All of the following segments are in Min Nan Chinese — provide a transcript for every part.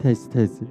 Test test。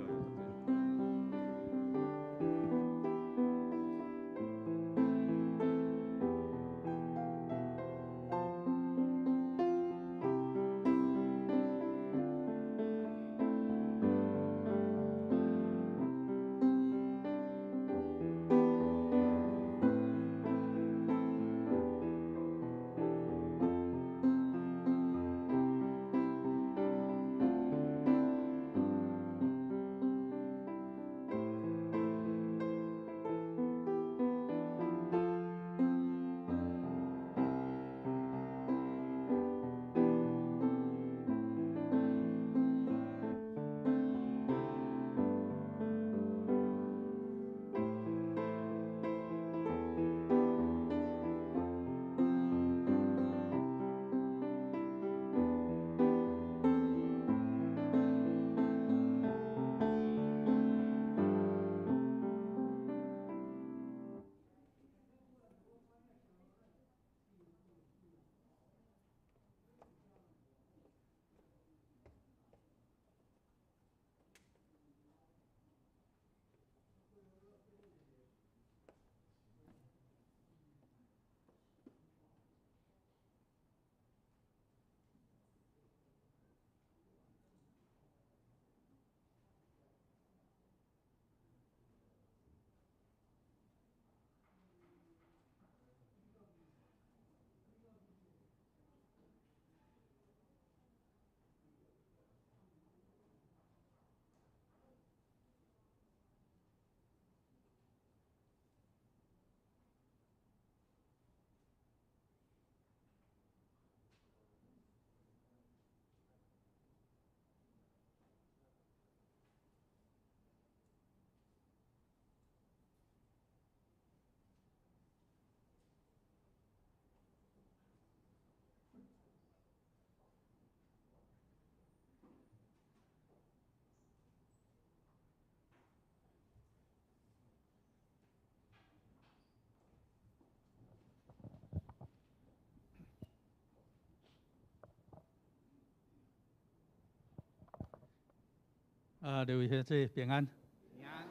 啊，各位兄弟平安。平安。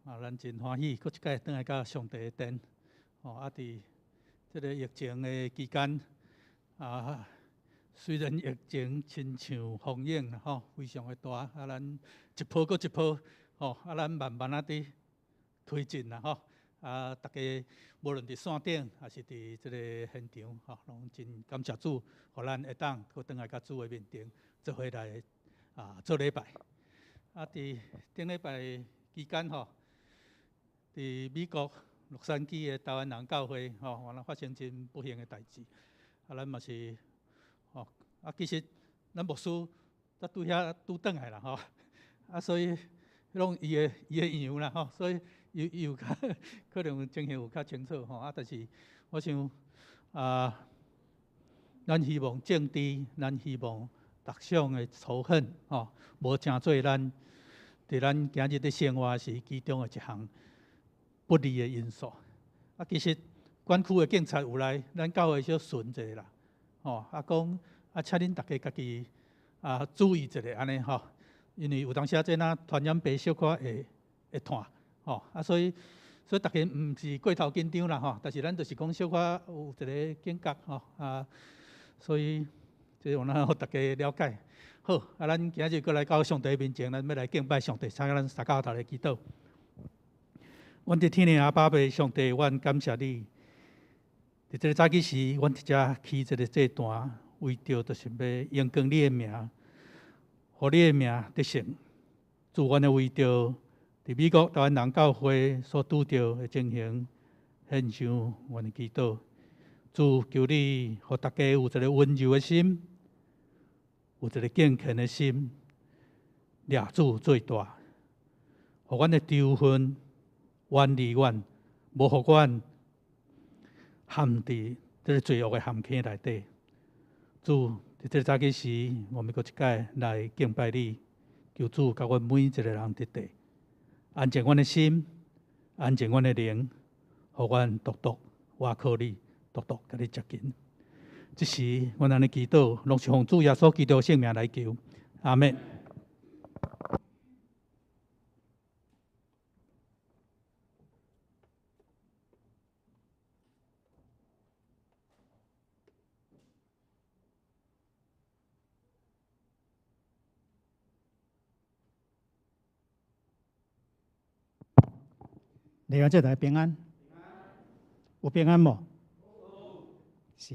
啊，咱真歡喜，閣一擺轉來到上帝的殿。哦，啊，佇這个疫情的期間，啊，雖然疫情親像風湧吼，非常的大，啊，咱一波閣一波，吼，啊，咱慢慢仔佇推進啦，吼。啊，逐家無論佇線頂，抑是佇這个現場，吼，攏真感謝主，予咱會當閣轉來到主的面前，做伙來啊做禮拜。啊，佇頂禮拜期間吼，佇美國洛杉磯的台灣人教會吼，原來發生真不幸的代誌。啊，咱嘛是吼，啊，其實咱牧師才拄遐拄轉來啦吼，啊，所以攏伊的羊啦吼，所以伊有較可能情形有較清楚吼。啊，但是我想啊，咱希望政治，咱希望逐項的仇恨吼，無成做咱佇咱今日佇生活時其中的一項不利的因素。啊，其實管區的警察有來咱教會小巡一下啦，吼，啊講啊，請恁逐家家己啊注意一下按呢吼，因為有當時啊，這若傳染病小可會會傳，吼，啊，所以逐家毋是過頭緊張啦吼，但是咱就是講小可有一个警覺吼，啊，所以這有咱予逐家了解。好，啊，咱今日閣來到上帝面前，咱欲來敬拜上帝，請咱三跤頭來祈禱。阮佇天的阿爸父上帝，阮感謝你。佇這个早起時，阮佇遮起這个祭壇，為著就是欲榮光你的名，予你的名得勝。主，阮會為著佇美國台灣人教會所拄著的情形，獻上阮的祈禱。主，求你予逐家有一个溫柔的心，有一个敬虔的心，掠主做大，予阮的仇恨遠離阮，無予阮陷佇這个罪惡的陷坑內底。主，佇這个早起時，我們閣一擺來敬拜你，求主共阮每一个人得地，安靜阮的心，安靜阮的靈，予阮獨獨倚靠你，獨獨共你接近。這時，阮按呢祈禱，攏是奉主耶穌基督聖名來求，阿們。弟兄姊妹平安，有平安無？是，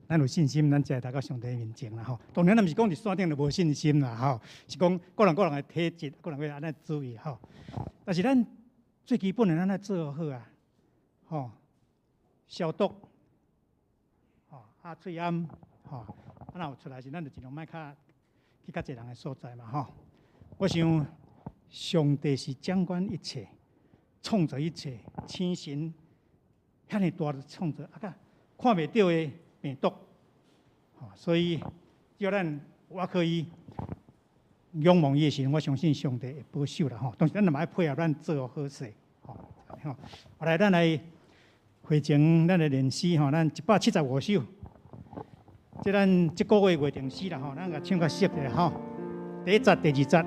咱有信心，咱才會來到上帝面前啦吼。當然，咱毋是講佇山頂就無信心啦吼，是講各人各人的體質，各人各人按呢注意吼。但是咱最基本的，咱愛做好啊，吼，消毒，吼，啊，喙罨，吼，啊，若有出來時，咱就盡量莫較去較濟人的所在嘛吼。我想，上帝是掌管一切，創造一切，星辰遐爾大的創造，啊，佮看袂著的病毒，吼，所以只要咱倚靠伊，仰望伊的時陣，我相信上帝會保守啦吼。當然，咱嘛愛配合咱做好勢，吼，吼。後來咱來會前咱的練詩吼，咱175首，這咱這個月月定詩啦吼，咱共唱較熟者吼。第一節、第二節。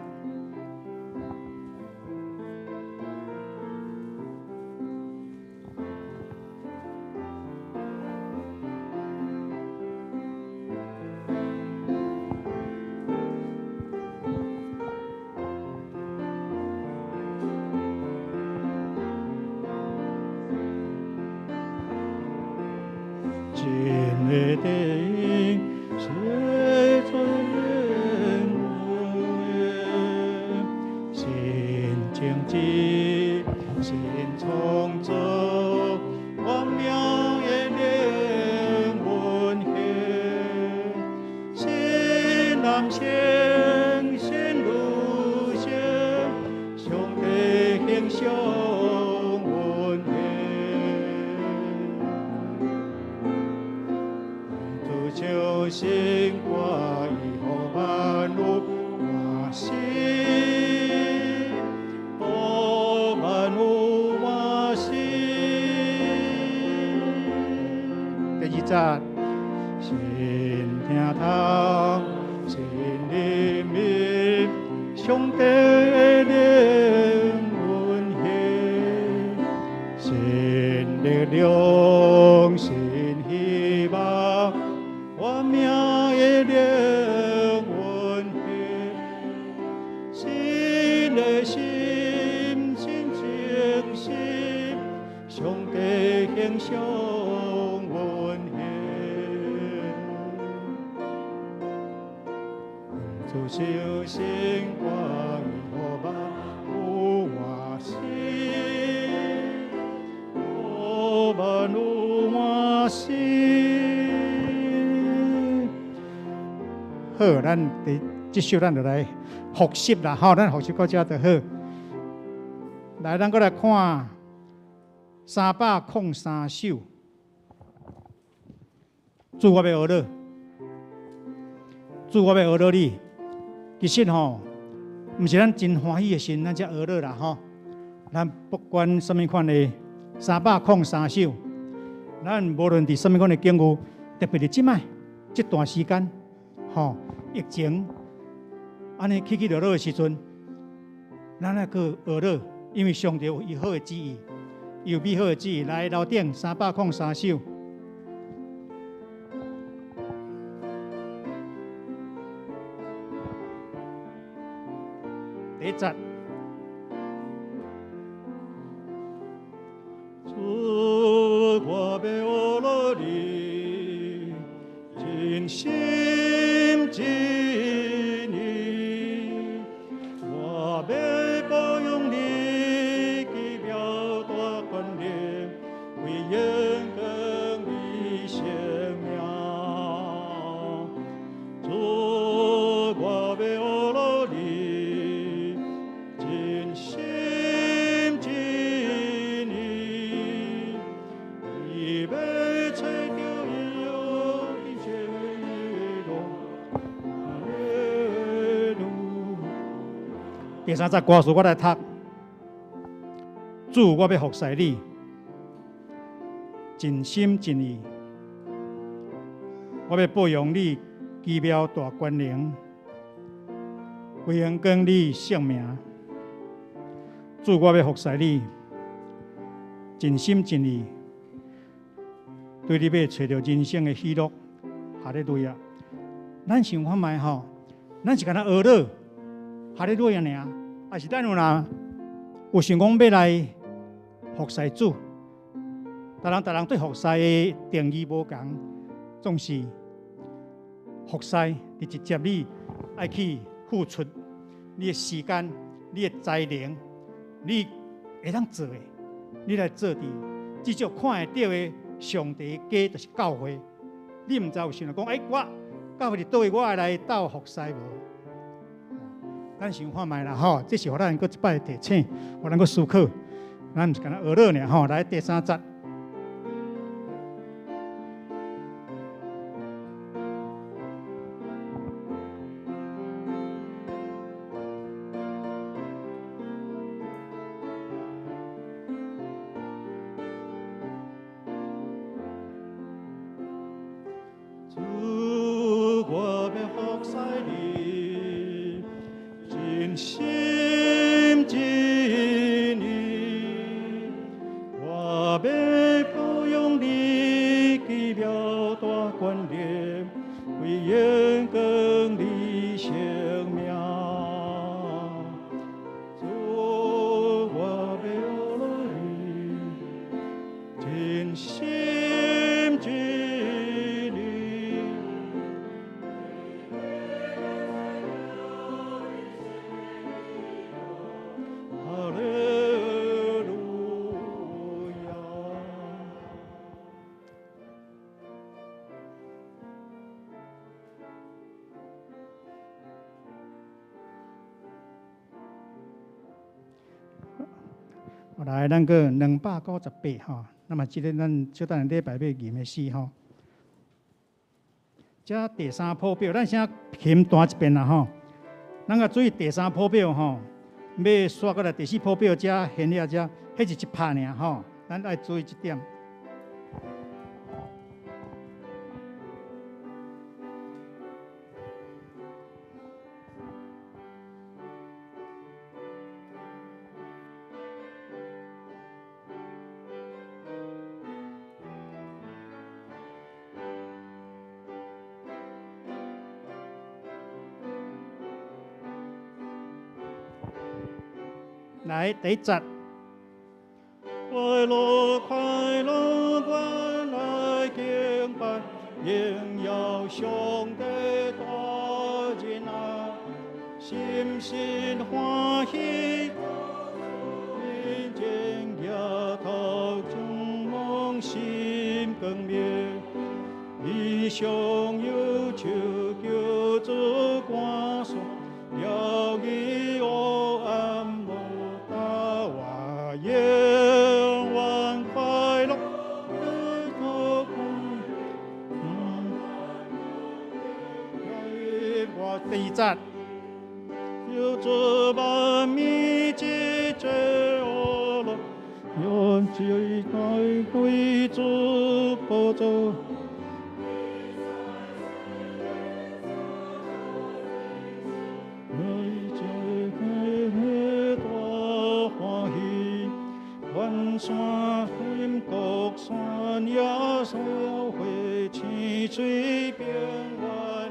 好，咱佇這首咱就來複習啦，吼，咱複習到遮就好。來，咱閣來看303首。主，我欲學你，主，我欲學你。其實吼，毋是咱真歡喜的時陣，咱才學你啦，吼。咱不管啥物款的303首，咱無論佇啥物款的境遇，特別是這擺這段時間。吼，疫情按呢起起落落的時陣，咱愛閣學你，因為上帝有伊好的旨意，伊有美好的旨意。來，樓頂303首。第一節。主，我欲學你，盡心盡意，我欲報用你奇妙大權能，為榮光你聖名。主，我欲學你，盡心盡意，你欲揣著伊的這路。第三節歌詞我來讀。主，我欲服侍你，盡心盡意，我欲報揚你奇妙大權能，為榮光你聖名。主，我欲服侍你，盡心盡意，對你欲揣著人生的喜樂。哈利路亞！咱想看覓吼？咱是干焦學你，哈利路亞爾，還是咱有若有想講欲來服侍主。逐人逐人對服侍的定義無仝，總是服侍是直接你愛去付出你的時間、你的才能，你會當做的，你來做佇至少看會著的上帝家就是教會。你毋知有想著講，欸，我教會佇佗位，我愛來鬥服侍無？咱想看覓啦吼，這是予咱閣一擺提醒，予咱閣思考。咱毋是干焦學樂爾吼，來第三節。主，我欲服侍你，盡心盡意，我欲保養你奇妙大權能，為榮光你聖名。主，我欲學你，盡心盡意。哈利路亞。來，咱閣298吼，那麼這个咱小等禮拜欲吟的詩吼。這第三譜表，咱先琴彈一遍啦吼。咱閣注意第三譜表吼，欲煞過來第四譜表遮弦樂遮，彼是一拍爾吼，咱愛注意這點。來，第一節。快樂，快樂，我來敬拜，榮耀上帝大仁愛，心心歡喜，面前額頭仰望心光明，伊上有手叫做歌頌，了義黑暗無大我永遠快樂。我第二節，有主萬民之最樂，願最愛歸主寶座。來這大歡喜，萬山雲國山野小會青水平原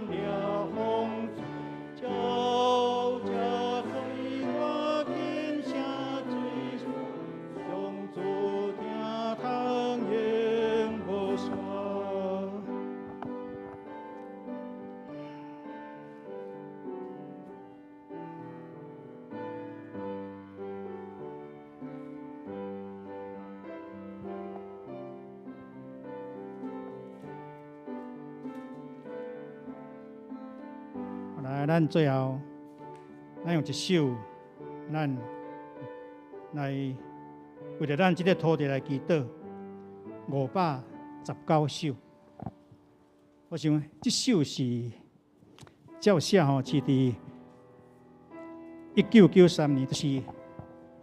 掠風，朝朝對我輕聲追，上主聽通永無煞。來，咱最後，咱用一首，咱來為著咱這个土地來祈禱，519首。我想這首是照寫吼，是佇1993年，就是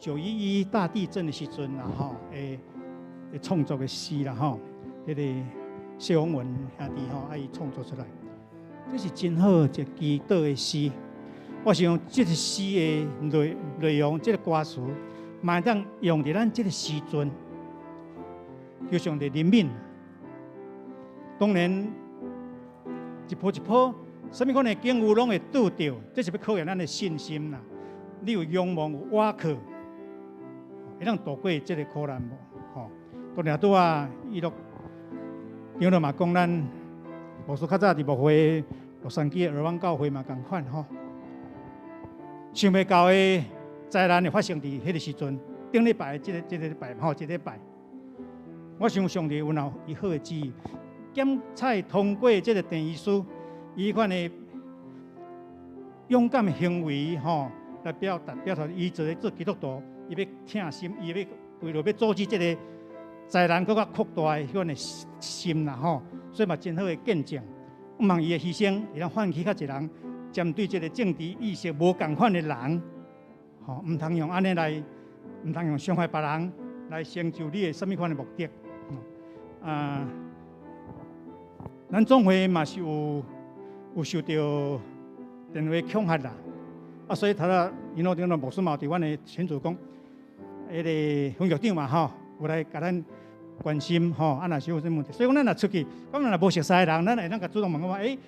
9·11大地震的時陣啦吼，會創作的詩啦吼，彼个謝宏文兄弟吼，啊伊創作出來。這是真好一個祈禱的詩。我想這個詩的內容，這個歌詞，嘛會當用佇咱這個時陣，求上帝憐憫。當然，一波一波，啥物款的境遇攏會拄著，這是欲考驗咱的信心啦。你有仰望，有倚靠，會當渡過這个苦難無？吼，當然拄仔伊落長老嘛講，咱牧師較早佇牧會洛杉磯的爾灣教會嘛仝款吼，想袂到的災難會發生佇彼个時陣，頂禮拜這个禮拜吼，這禮拜，我想上帝有若伊好的旨意，檢採通過這个鄭醫師，伊款的勇敢的行為吼，來表達表達伊做做基督徒，伊欲疼心，伊欲為著欲阻止這个災難閣較擴大的彼款的心啦吼，所以嘛真好的見證。毋望伊的犧牲會當喚起較濟人針對這个政治意識無仝款的人，吼，毋通用按呢來，毋通用傷害別人來成就你的啥物款的目的。啊，咱總會嘛是有受著電話恐嚇啦，啊，所以頭仔因老長老牧師嘛佇阮的群組講，彼个分局長嘛吼，有來共咱關心吼，啊，若是有啥物問題，所以講咱若出去，講若無熟似的人，咱會當共主動問講，欸，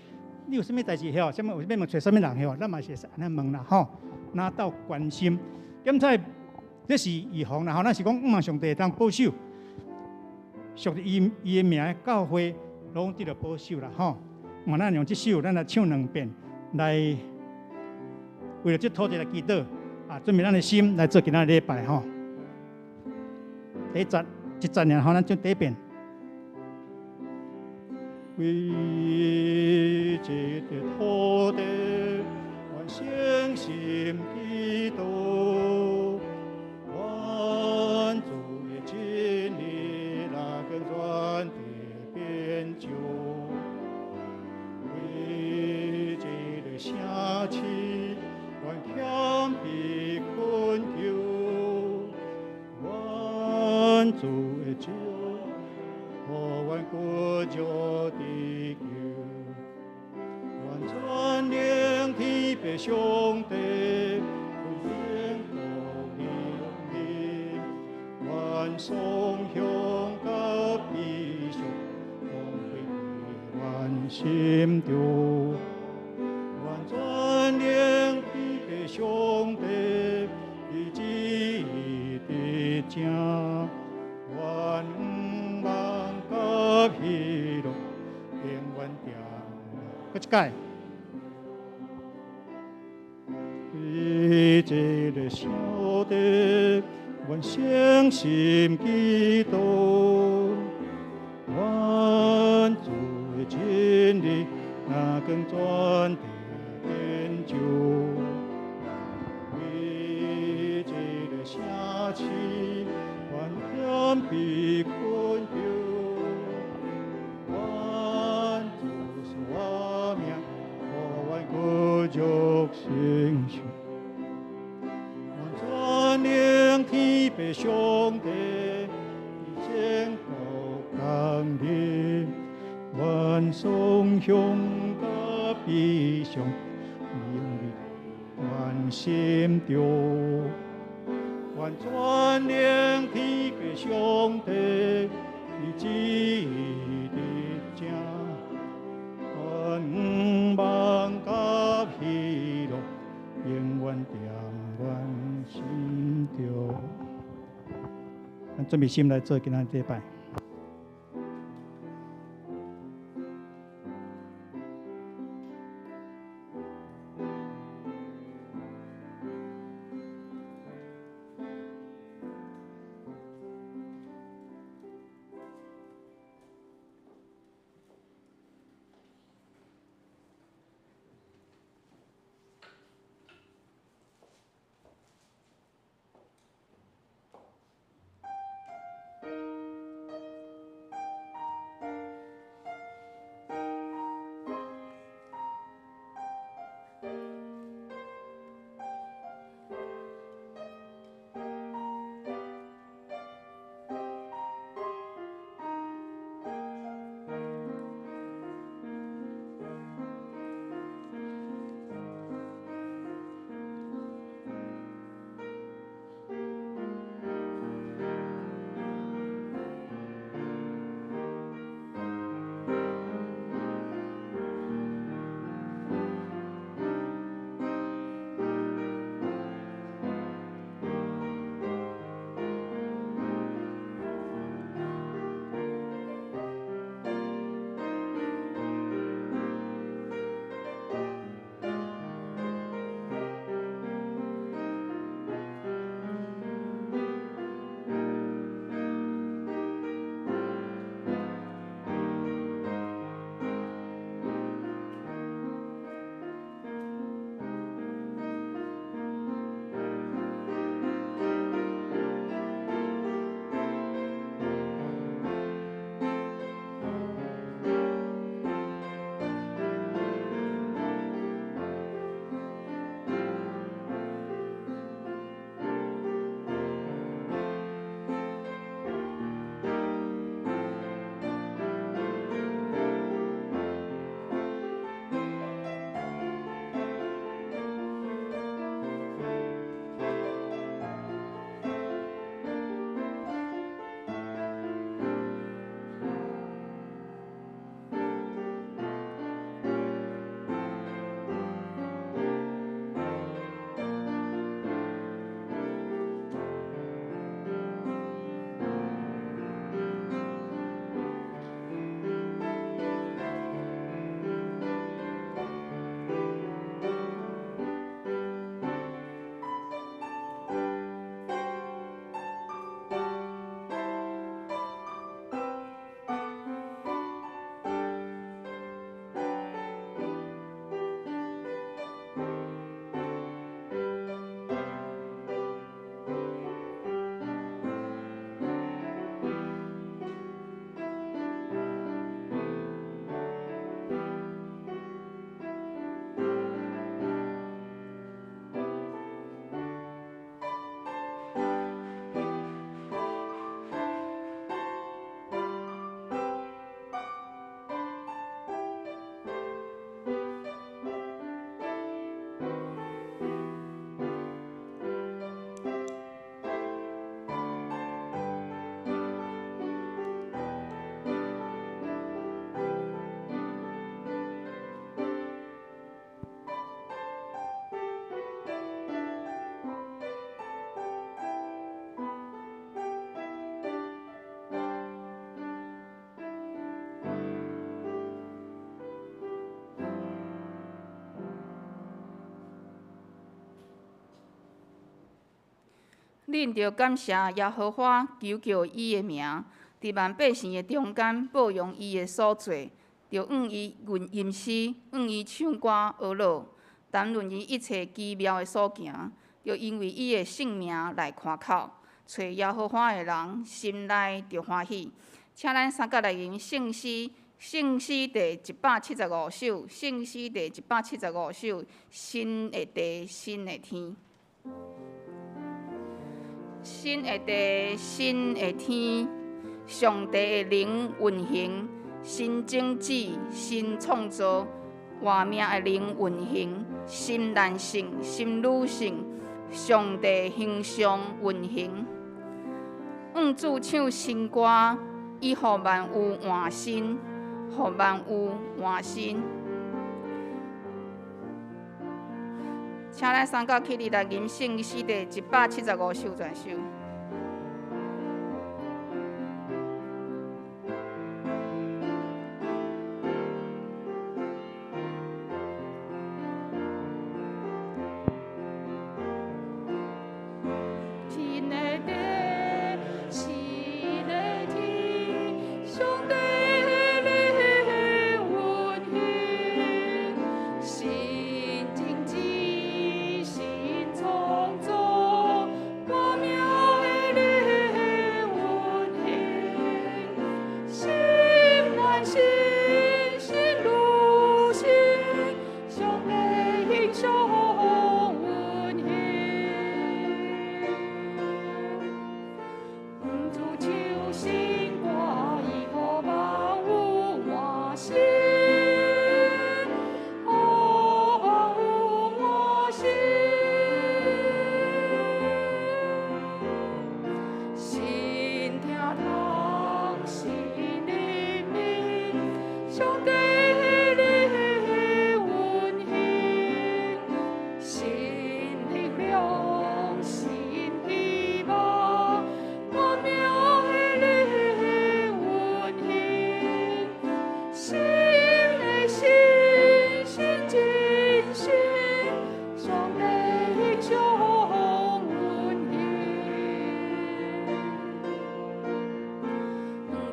你有啥物代誌吼？啥物有欲問揣啥物人吼？咱嘛是會使按呢問啦吼，拿到關心。檢採這是預防啦吼，咱是講毋望上帝會當保守，屬伊伊的名的教會攏得著保守啦吼。嘛，咱用這首，咱來唱兩遍，來為著這土地來祈禱，啊，準備咱的心來做今仔禮拜吼。第一節，一節爾吼，咱唱第一遍。為這個土地，願誠心祈禱，願主的真理來更全地變就。為這个城市，願謙卑懇求，願主的救，予阮骨肉得救。願全能天父上帝，永國降臨，願頌響佮悲傷，光輝佇阮心中。願全能天父上帝，伊旨意得成，願望佮喜樂，永遠踮。閣一擺。為這个小地，願誠心祈禱，願主的真理若更全地變就。為這个城市，願謙卑懇求，願主賜命，予阮骨肉成就。願全能天父上帝，伊天國降臨，願頌響佮悲傷，永佇阮心中。願全能天父上帝，伊旨意得成，願望佮喜樂，永遠踮阮心中。咱準備心來做今仔禮拜。恁著感謝耶和華，求告伊的名，佇萬百姓的中間報揚伊的所做，著向伊吟吟詩，向伊唱歌呵樂，談論伊一切奇妙的所行，著因為伊的聖名來誇口。揣耶和華的人心內著歡喜。請咱三甲來吟聖詩，聖詩第175首，聖詩第175首，新的地，新的天。新的地，新的天，上帝的靈運行，新種子，新創造，活命的靈運行，新男性，新女性，上帝形象運行。向主唱新歌，伊予萬有換新，予萬有換新。請咱三甲起立來吟聖詩第175首全首。新的地，新的天，上帝的靈運行，新種子，新創造，活命的靈運行，新男性，新女性，上帝形象運行。主唱新歌，伊予萬有換新，予萬有換新。新聽通，新靈命，上帝的靈運行，新力量，新希望，活命的靈運行，新的心，新真心，上帝形象運行。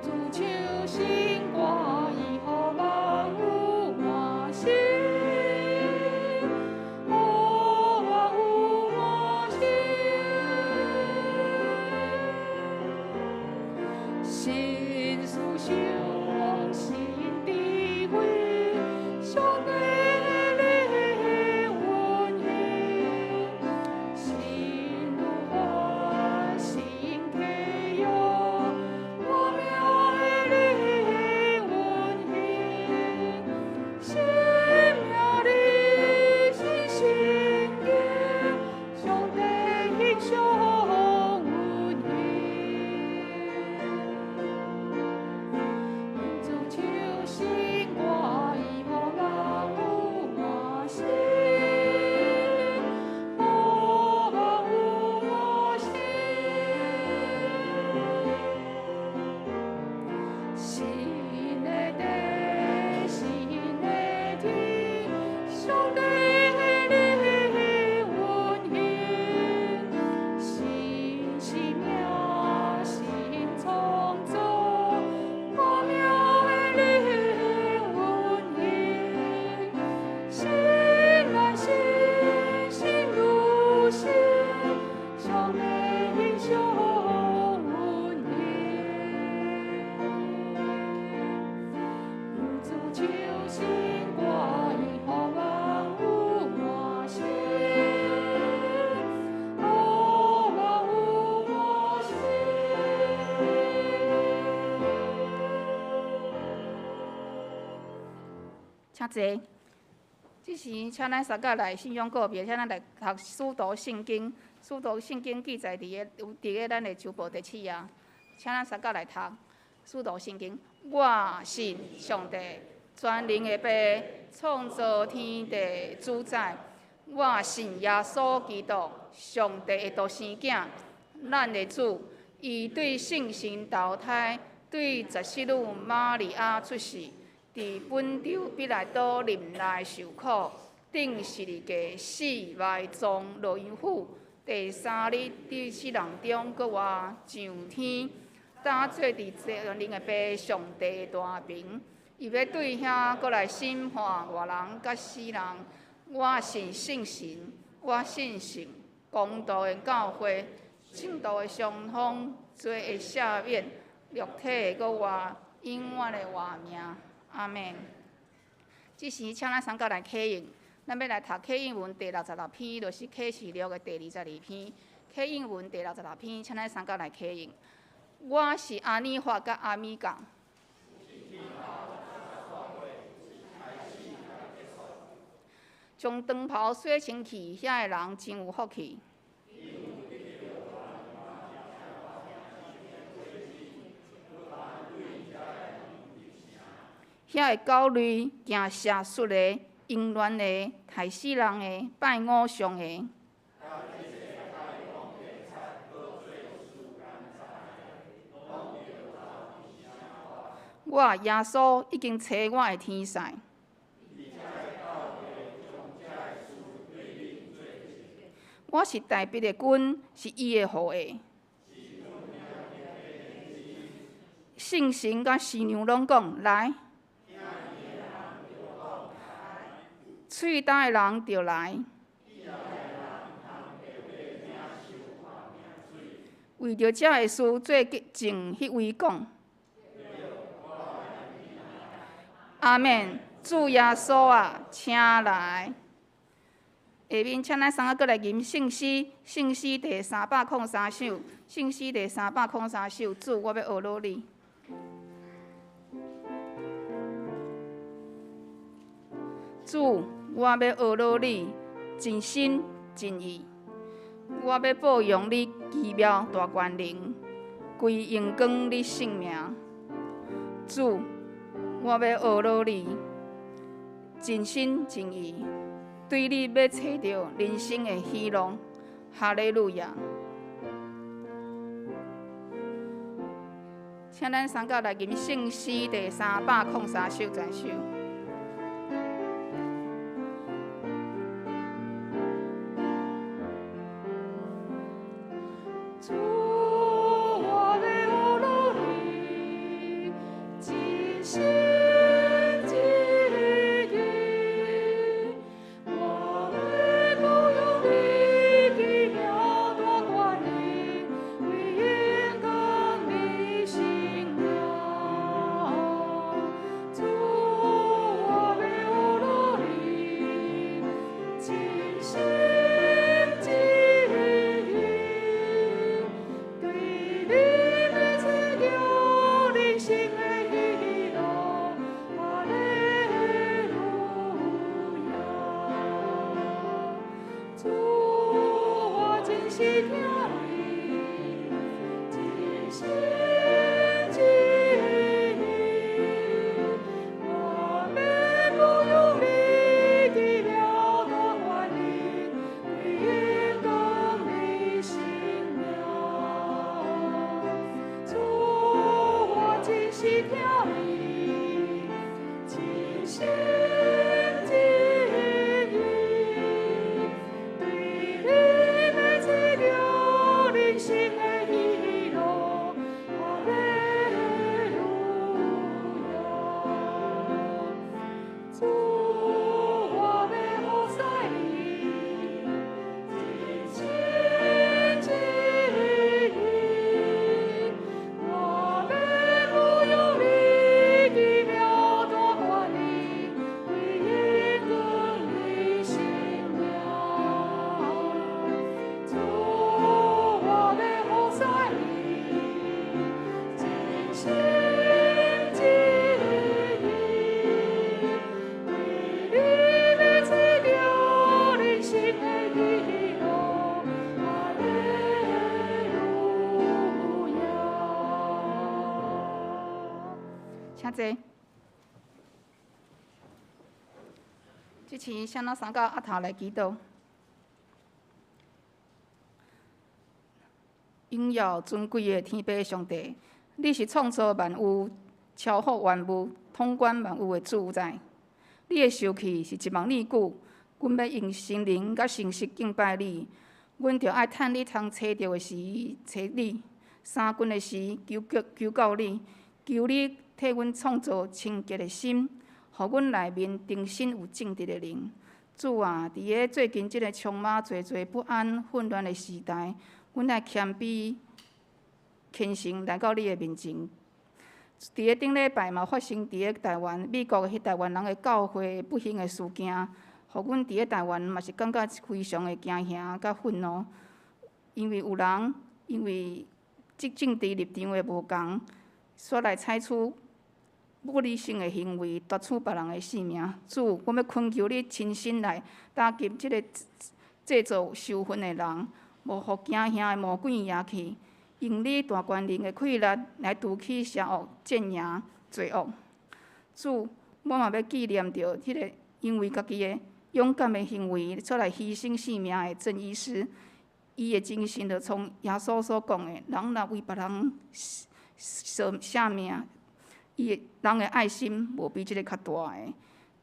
主唱新歌，伊予萬有換新，予萬有換新。新思想，新智慧，上帝的靈運行，新律法，新契約，活命的靈運行，新命令，新心境，上帝形象運行。主唱新歌，伊予萬有換新，予萬有換新。新的地，新的天，上帝的靈運行，新生命，新創造，活命的靈運行，新男性，新女性，上帝形象運行。主唱新歌，伊予萬有換新，予萬有換新。請坐。這時，請咱三甲來信仰告別，請咱來讀使徒聖經。使徒聖經記載佇個有佇個咱的周報第四頁。請咱三甲來讀使徒聖經。我信上帝，全能的父，創造天地主宰。我信耶穌基督，上帝的獨生囝，咱的主。伊對聖神投胎，對十四女瑪利亞出世，佇本丟彼拉多任內受苦，釘十字架死埋葬落陰府，第三日佇死人中閣活上天，打坐佇全能的父上帝大爿。伊欲對遐閣來審判活人佮死人。我信聖神，我信聖公道的教會，聖徒的相通，罪的赦免，肉體的閣活，永遠的活命。阿們。這時，請咱三個來啟應，咱欲來讀啟應文第六十六篇，就是啟示錄的第22篇。啟應文第六十六篇，請咱三個來啟應。我是阿爾法佮阿米伽。將長袍洗清氣，遐个人真有福氣。遐个狗類、行邪術的、淫亂的、刣死人的、拜偶像的。我耶穌已經差我的天使。我是大衛的根，是伊的後裔。聖神佮新娘攏講來，喙焦的人就來。為著這个事做見證，彼位講：阿們，主耶穌啊，請來。下面請咱三个閣來吟聖詩，聖詩第三百空三首，聖詩第三百空三首，主，我欲學努你。主，我欲學努你，盡心盡意。我欲報揚你奇妙大權能，歸榮光你聖名。主，我欲學努你，盡心盡意。對你欲揣著人生的喜樂，哈利路亞！請咱三個來吟聖詩第三百空三首全首。主，我欲學努你，盡心盡意。我欲報揚你奇妙大權能，歸榮光你聖名。主，我欲學努你，盡心盡意。對你欲揣著人生的喜樂，哈利路亞！主，我真是疼你，盡心盡意。我欲報揚你奇妙大權能，歸榮光你聖名。主，我真是疼你，盡心盡意。對你欲揣著人生的喜樂，哈利路亞！主，我欲服侍你，盡心盡意。我欲報揚你奇妙大權能，歸榮光你聖名。主，我欲服侍你，盡心盡意。對你欲揣著人生的喜樂，哈利路亞！請坐。這次請咱三個阿頭來祈禱。榮耀尊貴的天父上帝，你是創造萬有、超乎萬物、統管萬有的主宰。你的受氣是一萬年久，阮欲用心靈佮誠實敬拜你。阮著愛趁你通揣著的時揣你，相近的時求告求告你，求你替阮創造清潔的心，予阮內面重新有正直的靈。主啊，佇个最近這个充滿濟濟不安、混亂的時代，阮愛謙卑、虔誠來到你的面前。佇个頂禮拜嘛，發生佇个台灣、美國彼台灣人的教會不幸的事件，予阮佇个台灣嘛是感覺非常的驚嚇佮憤怒，因為有人因為這政治立場的無仝，煞來採取武力性的行為，奪取別人的性命。主，阮欲懇求你親身來打擊這个製造仇恨的人，無予驚嚇的魔鬼贏去，用你大權能的氣力來除去邪惡陣營罪惡。主，我嘛欲紀念著彼个因為家己的勇敢的行為，煞來犧牲性命的鄭醫師，伊的精神就創耶穌所講的，人若為別人捨性命，伊的人的愛心無比這个較大的。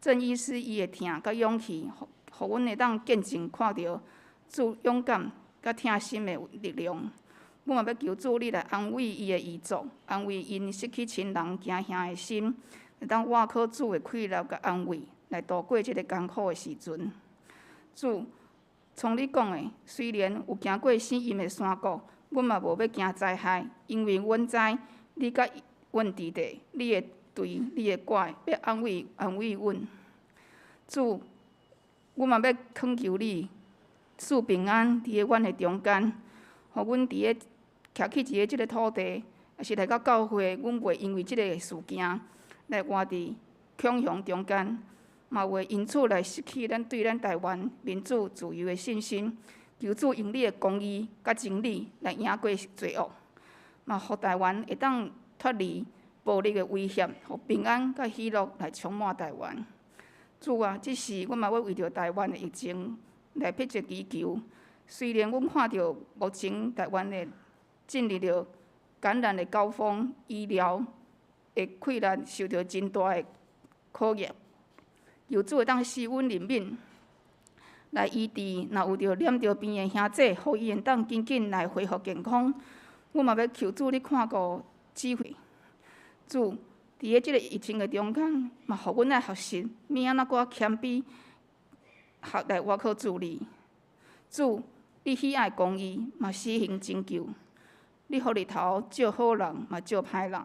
鄭醫師伊的疼佮勇氣，予阮會當見證看著主勇敢佮疼心的力量。阮嘛欲求主你來安慰伊的遺族，安慰𪜶失去親人驚嚇的心，會當倚靠主的氣力佮安慰，來度過這个艱苦的時陣。主，創你講的，雖然有行過死蔭的山谷，阮嘛無欲驚災害，因為阮知你佮阮佇咧，你的杖、你的拐，欲安慰安慰阮。主，阮嘛欲懇求你賜平安佇咧阮的中間，予阮佇咧徛去一个這个土地，抑是來到教會，阮袂因為這个事件來活佇恐慌中間，嘛袂因此來失去咱對咱台灣民主自由的信心。求主用你的公義佮真理來贏過罪惡，嘛予台灣會當脫離暴力的威脅，予平安佮喜樂來充滿台灣。主啊，這時阮嘛欲為著台灣的疫情來迫切祈求。雖然阮看著目前台灣的進入著感染的高峰，醫療的氣力受著真大的考驗。求主會當賜阮憐憫，來醫治若有著染著病的兄弟，予伊會當緊緊來恢復健康。阮嘛欲求主你看顧指揮。主，佇咧這个疫情的中間，嘛予阮來學習，欲按怎閣謙卑，學來倚靠主你。主，你喜愛公義，嘛施行拯救。你予日頭照好人，嘛照歹人。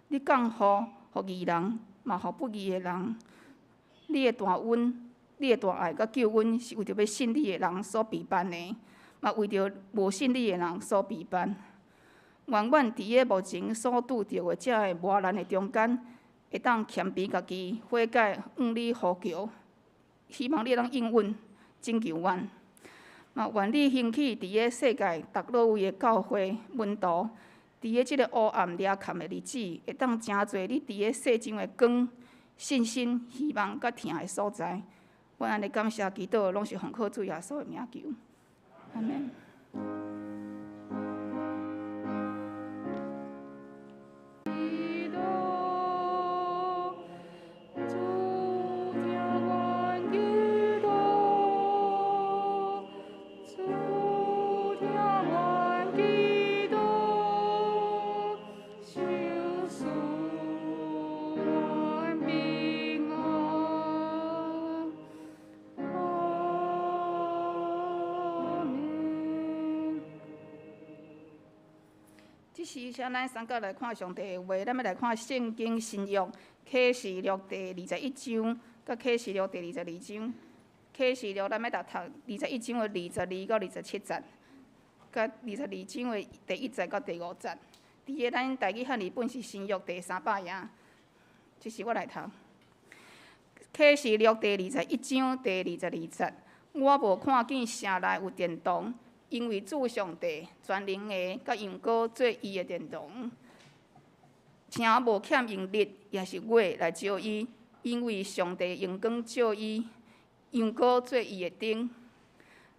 你降雨予義人，嘛予不義的人。你的大恩，你的大愛佮救恩，是為著欲信你的人所備辦的，嘛為著無信你的人所備辦。願阮佇咧目前所拄著的這个磨難的中間，會當謙卑家己，悔改，向你呼求，希望你會當應允拯救阮。嘛願你興起佇咧世界逐佗位的教會門徒，佇咧這个烏暗掠崁的日子，會當成做你佇咧世上的光、信心、希望佮疼的所在。阮按呢感謝祈禱，攏是奉靠主耶穌的名求。阿們。祈禱，主聽阮祈禱，主聽阮祈禱，求賜阮平安。阿們。這時，請咱三個來看上帝的話，咱欲來看聖經新約啟示錄第21章，佮啟示錄第22章。啟示錄咱欲來讀21章的22到27節，佮22章的第1節到第5節。佇个咱台語漢字本是新約第300頁，這是我來讀。啟示錄第21章第22節，我無看見城內有殿堂，因為主上帝全能的佮羊羔做伊的殿堂。城無欠用日，抑是月來照伊，因為上帝榮光照伊，羊羔做伊的燈。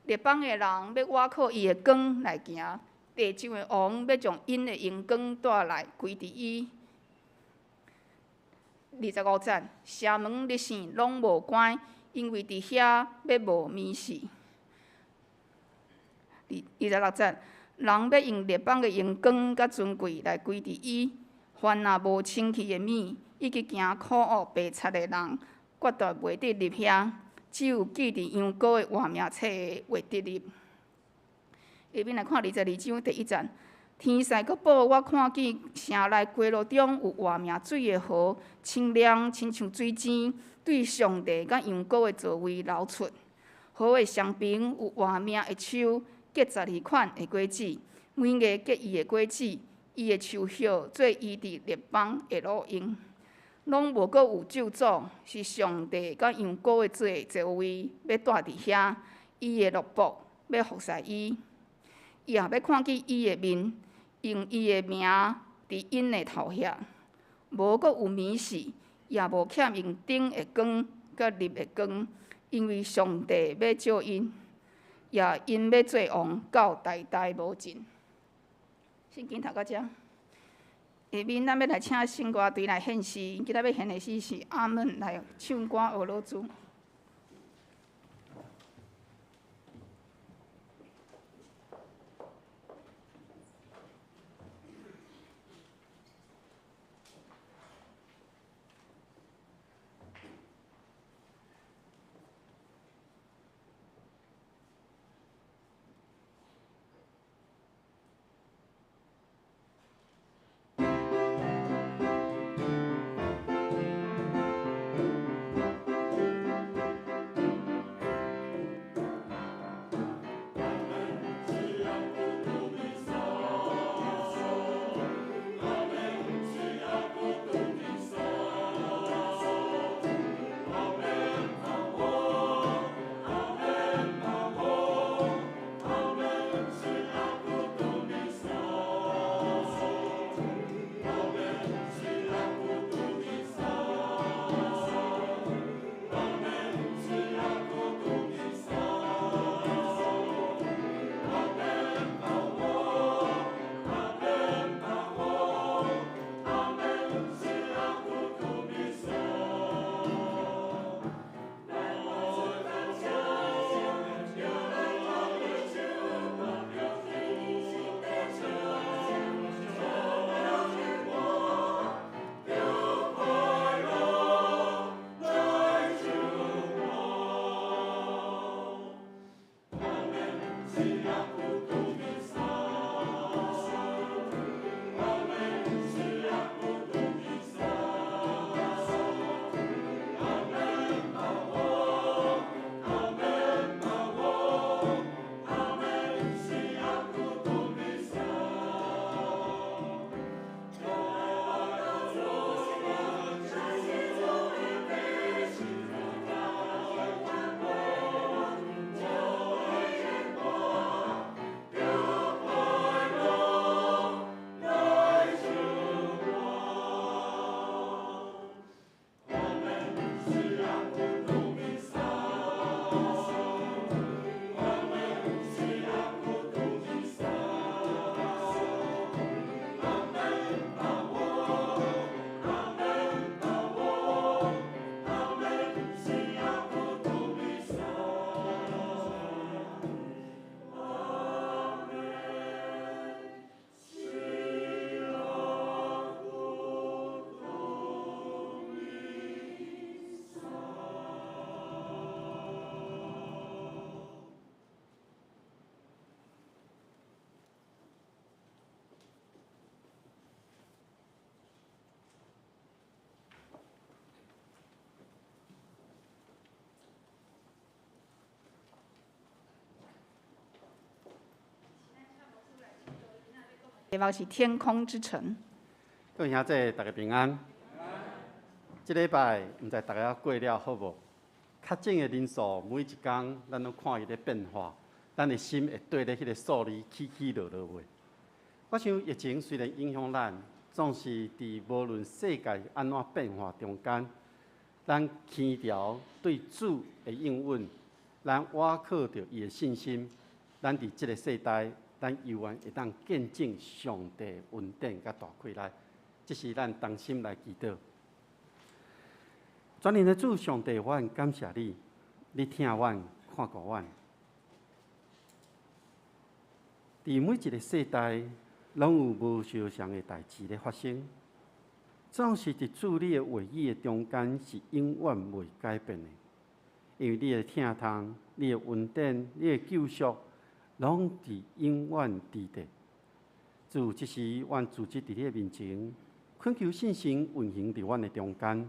列邦的人欲倚靠伊的光來行，地上的王欲將𪜶的榮光帶來歸佇伊。25節，城門日線攏無關，因為佇遐欲無暝時。26節，人欲用列邦的榮光佮尊貴來歸佇伊，凡若無清氣的物，以及行苦惡白賊的人，決斷袂得入遐。只有記佇羊羔的活命冊的會得入。下面來看22章第一節，天使閣報我看見城內街路中有活命水的河，清亮親像水井，對上帝佮羊羔的座位流出。河的雙邊有活命的樹，結12款的果子，每月結伊的果子。伊的樹葉做醫治列邦的路用。攏無閣有咒詛，是上帝佮羊羔的座位欲蹛佇遐，伊的奴僕欲服侍伊，伊也欲看見伊的面，用伊的名佇𪜶的頭額。無閣有暝時，也無欠用燈的光佮日的光，因為上帝欲照𪜶，也𪜶欲做王到代代無盡。聖經讀到遮。下面咱欲來請聖歌隊來獻詩，今仔欲獻的詩是阿門來唱歌學老主。題目是天空之城。各位兄弟，大家平安。這禮拜毋知大家過了好無？確診的人數每一工，咱攏看伊咧變化，咱的心會綴咧彼个數字起起落落袂？我想疫情雖然影響咱，總是佇無論世界按怎變化中間，咱牽牢對主的應允，咱倚靠著伊的信心，咱佇這个世代，咱猶原會當見證上帝恩典佮大氣力，這是咱同心來祈禱。全能的主上帝，我很感謝你，你疼阮，看顧阮。佇每一个世代，攏有無相仝的代誌咧發生。總是佇主你的話語的中間是永遠袂改變的，因為你的疼痛、你的恩典、你的救贖，攏佇永遠佇咧。主，這時阮聚集佇你的面前，懇求聖神運行佇阮的中間，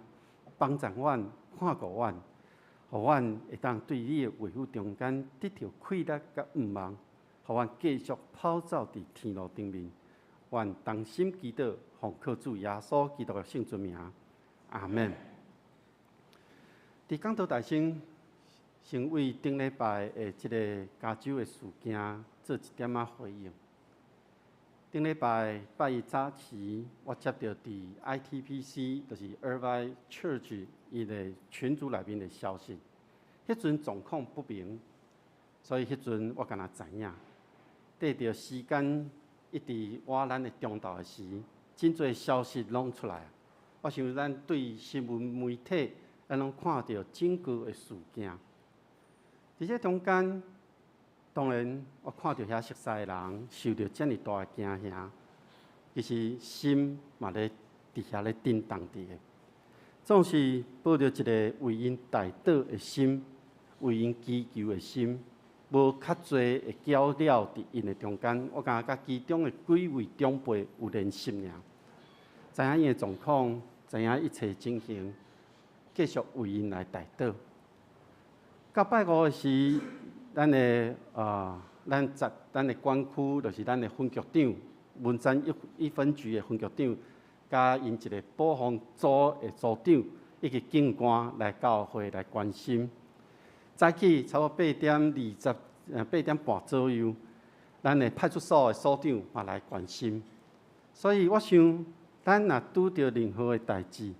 幫助阮、看顧阮，予阮會當對你的話語中間得著氣力佮向望，予阮繼續跑走佇天路頂面。阮同心祈禱，奉靠主耶穌基督的聖尊名，阿門。佇講道台先，先為頂禮拜的這个加州的事件做一點仔回應。頂禮拜拜一早時，我接著佇 ITPC，就是 Irvine Church 伊的群組內面的消息。彼陣狀況不明，所以彼陣我敢若知影，綴著時間一直倚咱的中晝的時，真濟消息攏出來。我想咱對新聞媒體，咱攏看著整個的事件。佇這中間，當然我看著遐熟似的人受著遮爾大的驚嚇，其實心嘛咧佇遐咧震動佇个。總是抱著一个為𪜶代禱的心，為𪜶祈求的心，無較濟的攪擾佇𪜶的中間。我敢若佮其中的幾位長輩有聯繫爾，知影𪜶的狀況，知影一切情形，繼續為𪜶來代禱。到拜五的時，咱的管區，就是咱的分局長，文山一分局的分局長，佮𪜶一个保防組的組長，以及警官來教會來關心。早起差不多8點20，8點半左右，咱的派出所的所長嘛來關心。所以我想，咱若拄著任何的代誌，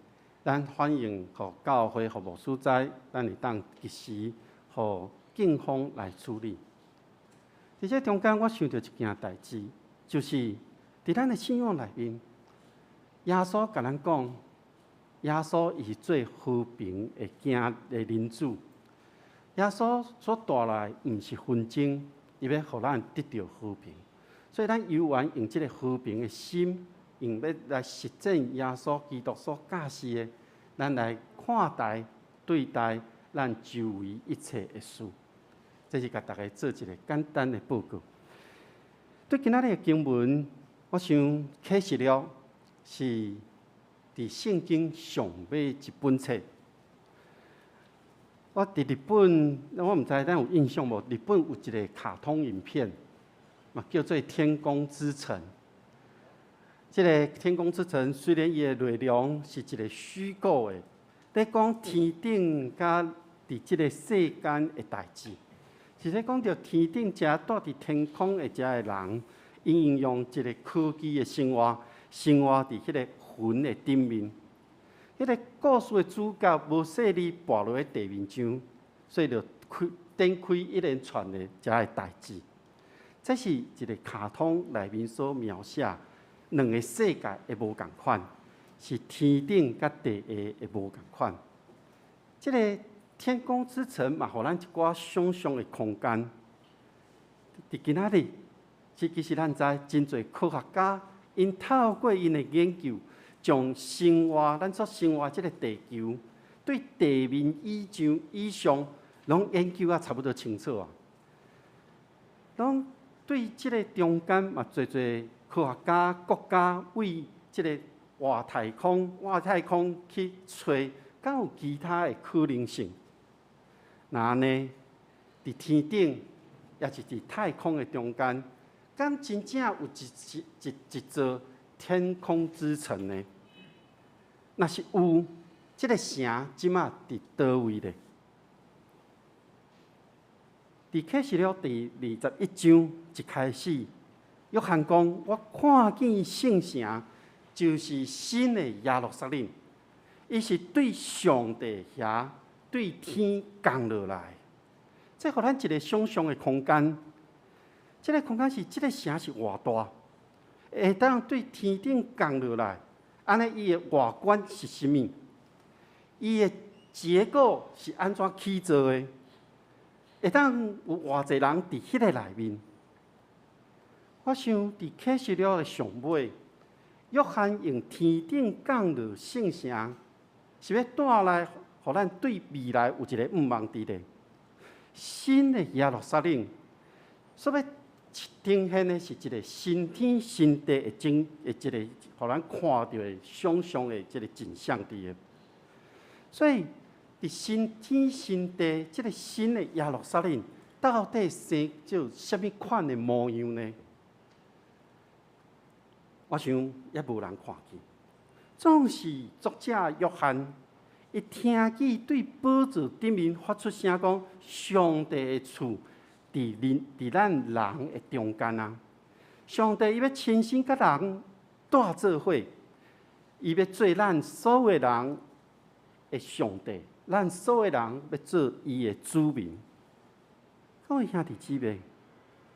咱反映予教會予牧師知，咱會當及時予警方來處理。佇這中間，我想著一件代誌，就是佇咱的信仰內面，耶穌共咱講，耶穌伊是做和平的行的人子。耶穌所帶來毋是紛爭，伊欲予咱得著和平。所以咱猶原用這个和平的心，用欲來實踐耶穌基督所教示的，咱來看待、對待咱周圍一切的事。這是共大家做一个簡單的報告。對今仔日的經文，我想啟示錄是佇聖經上尾一本冊。我佇日本，我毋知咱有印象無？日本有一个卡通影片，嘛叫做《天空之城》。這个《天空之城》雖然伊的內容是一个虛構的，咧講天頂佮佇這个世間的代誌，是咧講著天頂遮住佇天空的遮个人，𪜶應用一个科技的生活，生活佇彼个雲的頂面。彼个故事的主角無細膩跋落去地面上，所以就開展開一連串的遮个代誌。這是一个卡通內面所描寫兩个世界的無仝款，是天頂佮地下的無仝款。這个天空之城嘛，予咱一寡想像的空間。佇今仔日，這其實咱知真濟科學家，𪜶透過𪜶的研究，將生活咱所生活這个地球，對地面以上以上，攏研究啊差不多清楚啊。攏對這个中間嘛，濟濟科學家、國家為這个外太空去揣，敢有其他的可能性？若按呢，佇天頂，抑是佇太空的中間，敢真正有一座天空之城呢？若是有，這个城這馬佇佗位咧？佇啟示錄第21章一開始，約翰講：我看見聖城，就是新的耶路撒冷，伊是對上帝遐對天降落來。這予咱一个想像的空間。這个空間是這个城是偌大，會當對天頂降落來，按呢伊的外觀是啥物？伊的結構是按怎起造的？會當有偌濟人佇彼个內面？我想佇啟示錄的上尾，約翰用天頂降落聖城，是欲帶來，予咱對未來有一个向望佇咧。新的耶路撒冷，所欲呈現的是一个新天新地的景，的一个予咱看著的想像的這个景象佇咧。所以，佇新天新地，這个新的耶路撒冷，到底生做啥物款的模樣呢？我想猶無人看見。總是作者約翰，伊聽見對寶座頂面發出聲講：上帝的厝佇人佇咱人的中間啊！上帝伊欲親身佮人蹛做伙，伊欲做咱所有人的上帝，咱所有人欲做伊的子民。各位兄弟姊妹，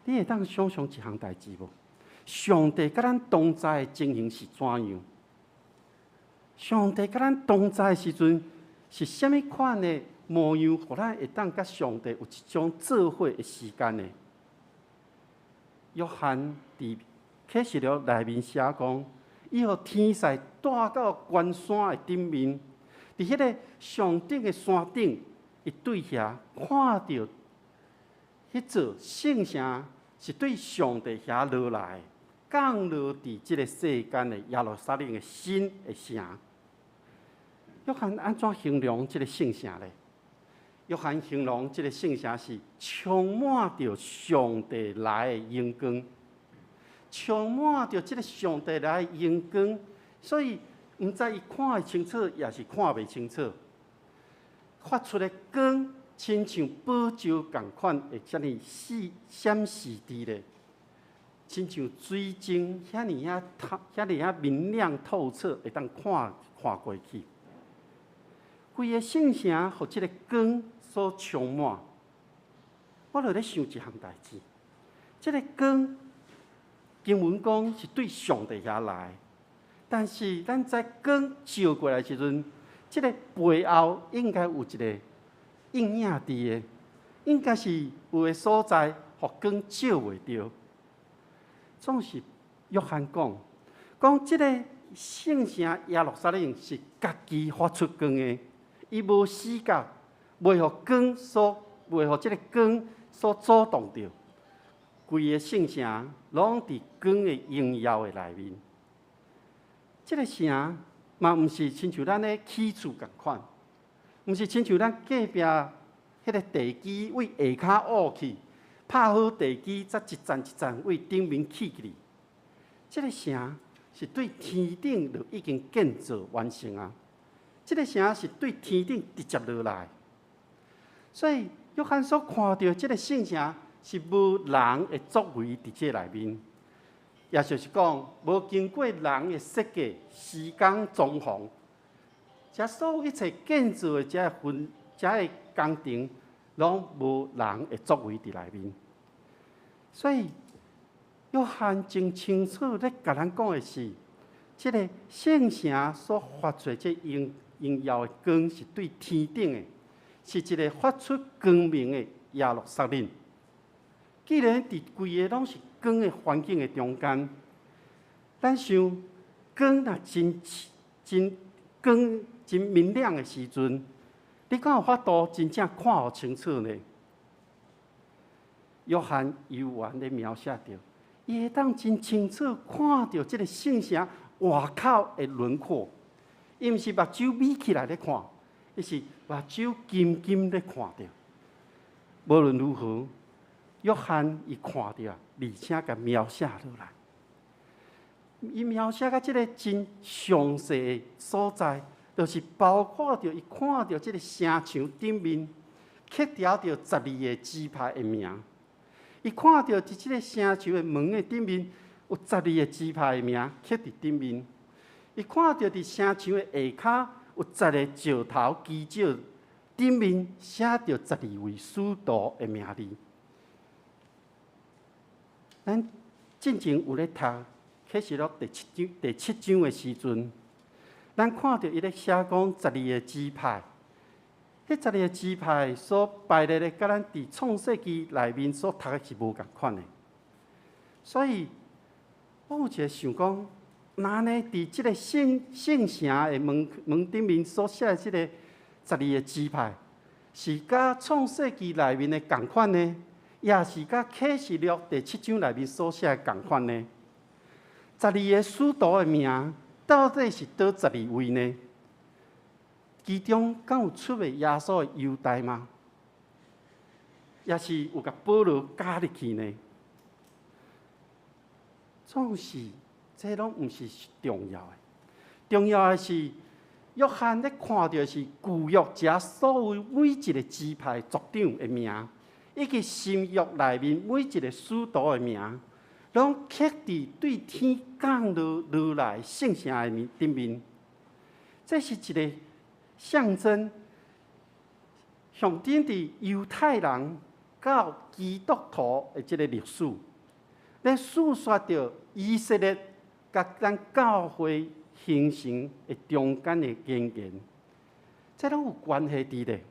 你會當想像一項代誌無？上帝佮咱同在的情形是怎樣？上帝佮咱同在的時陣是啥物款的模樣？予咱會當佮上帝有一種做伙的時間呢？約翰佇啟示錄內面寫講，伊予天使帶到懸山的頂面，佇彼个上頂的山頂，伊對遐看著彼座聖城是對上帝遐落來，降落佇這个世間的耶路撒冷的新的城。約翰按怎形容這个聖城呢？約翰形容這个聖城是充滿著上帝來的榮光，充滿著這个上帝來的榮光，所以毋知伊看會清楚，抑是看袂清楚。發出的光，親像寶石仝款，會遮爾閃閃爍佇咧，親像水晶遐爾仔透，遐爾仔明亮透徹，會當看看過去。規个聖城予這个光所充滿，我就咧想一項代誌。這个光經文講是對上帝遐來，但是咱知光照過來時陣，這个背後應該有一个陰影佇的，應該是有个所在，予光照袂著。總是約翰講，講這个聖城耶路撒冷是家己發出光的。伊無死角，袂予這个光所阻擋著。規个聖城攏佇光的榮耀的內面。這个城嘛，毋是親像咱咧起厝仝款，毋是親像咱隔壁彼个地基對下跤挖去，拍好地基，才一層一層對頂面起起來。這个城是對天頂就已經建造完成啊！這个城是對天頂直接落來，所以約翰所看著這个聖城是無人的作為佇這內面，也就是講，無經過人的設計、施工、裝潢，這所有一切建造的這份這个工程，攏無人的作為佇內面。所以約翰真清楚咧，共咱講的是，這个聖城所發出這榮榮耀的光是對天頂的，是一个發出光明的耶路撒冷。既然佇規个攏是光的環境的中間，咱想光若真真光真明亮的時陣，你敢有法度真正看予清楚呢？約翰猶原咧描寫著，伊會當真清楚看著這个聖城外口的輪廓。伊毋是目睭眯起來咧看，伊是目睭金金咧看著。無論如何，約翰伊看著，而且共描寫落來。伊描寫到這个真詳細的所在，就是包括著伊看著這个城牆頂面刻著12個支派的名。伊看著佇這个城牆的門的頂面有十二個支派的名刻佇頂面。伊看著佇城牆的下跤有十个石頭基石，頂面寫著十二位使徒的名字。咱進前有咧讀啟示錄第七章第七章的時陣，咱看著伊咧寫講十二个支派，彼十二个支派所排列的，佮咱佇創世記內面所讀的是無仝款的。所以我有一个想講，若按呢佇這个聖聖城的門門頂面所寫的這个十二个支派，是佮創世記內面的仝款呢，抑是佮啟示錄第七章內面所寫的仝款呢？十二个使徒的名到底是佗十二位呢？其中敢有出賣耶穌的猶大嗎？抑是有共保羅加入去呢？總是，這攏毋是重要的，重要的是約翰咧看著的是舊約遮所有每一个支派族長的名，以及新約內面每一个使徒的名，攏刻佇對天降落落來聖城的面頂面。這是一个象徵，象徵佇猶太人到基督徒的這个歷史，咧訴說著以色列佮咱教會形成的中間的淵源，這攏有關係佇咧。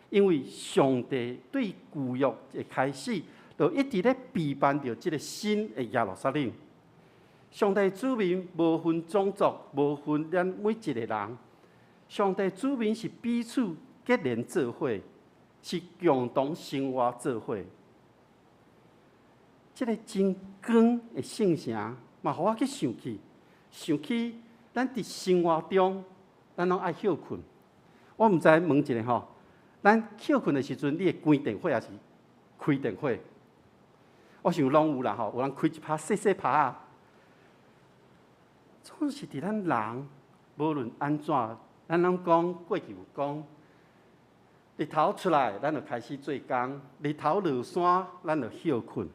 因為上帝對舊約的開始，就一直咧備辦著這个新的耶路撒冷。上帝子民無分種族，無分咱每一个人。上帝子民是彼此結連做伙，是共同生活做伙。這个真光的聖城，嘛，予我去想起，想起咱佇生活中，咱攏愛歇睏。我毋知問一下吼，咱歇睏的時陣，你會關電火抑是開電火？我想攏有啦吼，有人開一拍細細拍仔。總是佇咱人，無論按怎，咱攏講過去有講，日頭出來，咱就開始做工；日頭落山，咱就歇睏。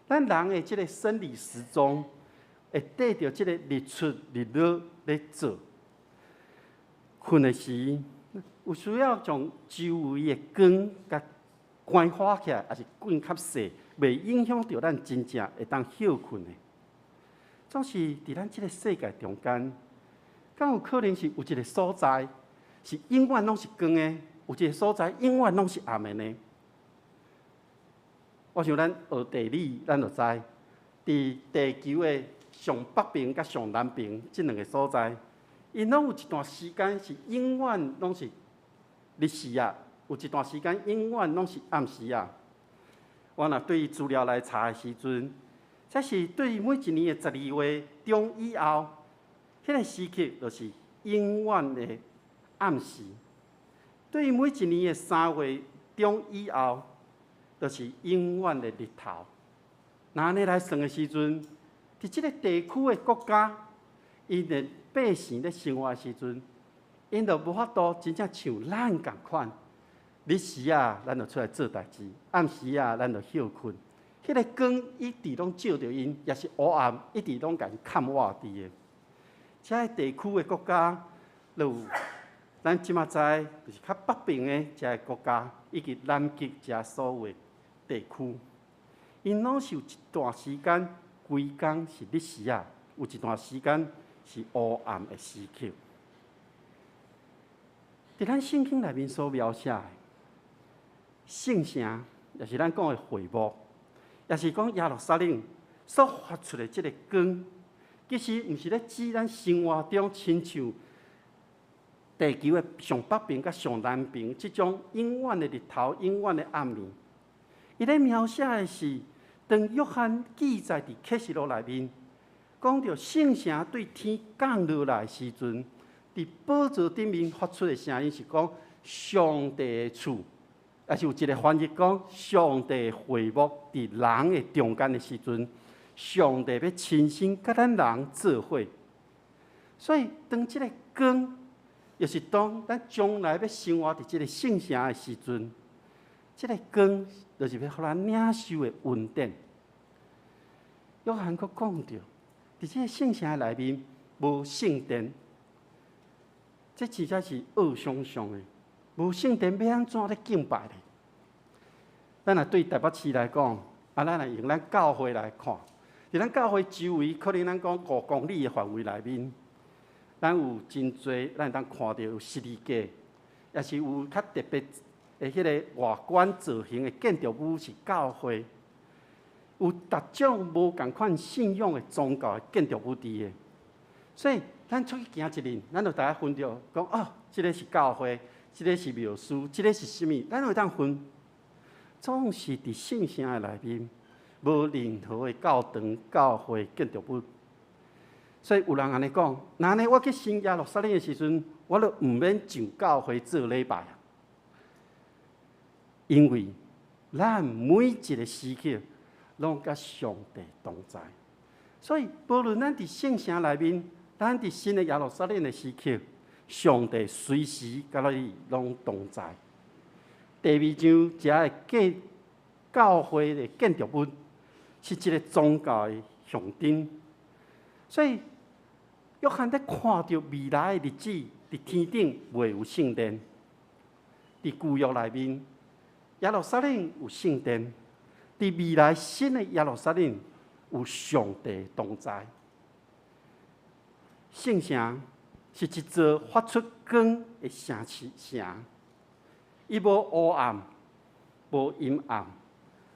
咱人的這个生理時鐘，會綴著這个日出日落咧做。睏的時，有需要將周圍的光共關火起來，抑是關較細，袂影響著咱真正會當歇睏的。總是佇咱這个世界中間，敢有可能是有一个所在是永遠攏是光的，有一个所在永遠攏是暗的呢？我想咱學地理，咱就知，佇地球的上北爿佮上南爿這兩个所在，𪜶攏有一段時間是永遠攏是日時仔，有一段時間永遠攏是暗時仔。我若對資料來查的時陣，這是對每一年的十二月中以後，彼个時刻就是永遠的暗時。對每一年的三月中以後，就是永遠的日頭。若按呢來算的時陣，佇這个地區的國家，𪜶的百姓咧生活的時陣，𪜶就無法度真正像咱仝款，日時仔，咱就出來做代誌；暗時仔，咱就歇睏。彼个光一直攏照著𪜶，抑是烏暗一直攏共𪜶崁倚佇的。這个地區的國家，就有咱這馬知，就是較北爿的這个國家，以及南極這所有的地區，𪜶攏是有一段時間規工是日時仔，有一段時間是烏暗的時刻。佇咱聖經內面所描寫的聖城，抑是咱講的會幕，抑是講耶路撒冷所發出的這个光，其實毋是咧指咱生活中親像地球的上北爿佮上南爿這種永遠的日頭、永遠的暗暝。伊咧描寫的是，當約翰記載佇啟示錄內面，講著聖城對天降落來的時陣，佇寶座頂面發出的聲音是講上帝的厝，抑是有一个翻譯講上帝會幕佇人的中間的時陣，上帝欲親身佮咱人做伙。所以當這个光，就是當咱將來欲生活佇這个聖城的時陣，這个光就是欲予咱領受的恩典。約翰閣講著，佇這个聖城內面無聖殿，這實在是惡想像的。無聖殿欲按怎咧敬拜咧？咱若對台北市來講，啊，咱若用咱教會來看，佇咱教會周圍，可能咱講五公里的範圍內面，咱有真濟，咱會當看著有十字架，抑是有較特別的彼个外觀造型的建築物是教會。有逐種無仝款信仰的宗教的建築物佇的，所以咱出去行一輪，咱就大家分著講哦，這个是教會，這个是廟寺，這个是啥物，咱會當分。總是佇聖城的內面，無任何的教堂、教會建築物。所以有人按呢講，若按呢我去新耶路撒冷的時陣，我就毋免上教會做禮拜啊，因為咱每一個時刻攏佮上帝同在。所以無論咱佇聖城內面，咱佇新的耶路撒冷的時刻，上帝隨時佮咱攏同在。第二章遮的建教會的建築物是一個宗教的象徵，所以約翰咧看著未來的日子，佇天頂袂有聖殿，佇舊約內面，耶路撒冷有聖殿，佇未來新的耶路撒冷有上帝同在。聖城是一座發出光的城市城，伊無黑暗，無陰暗，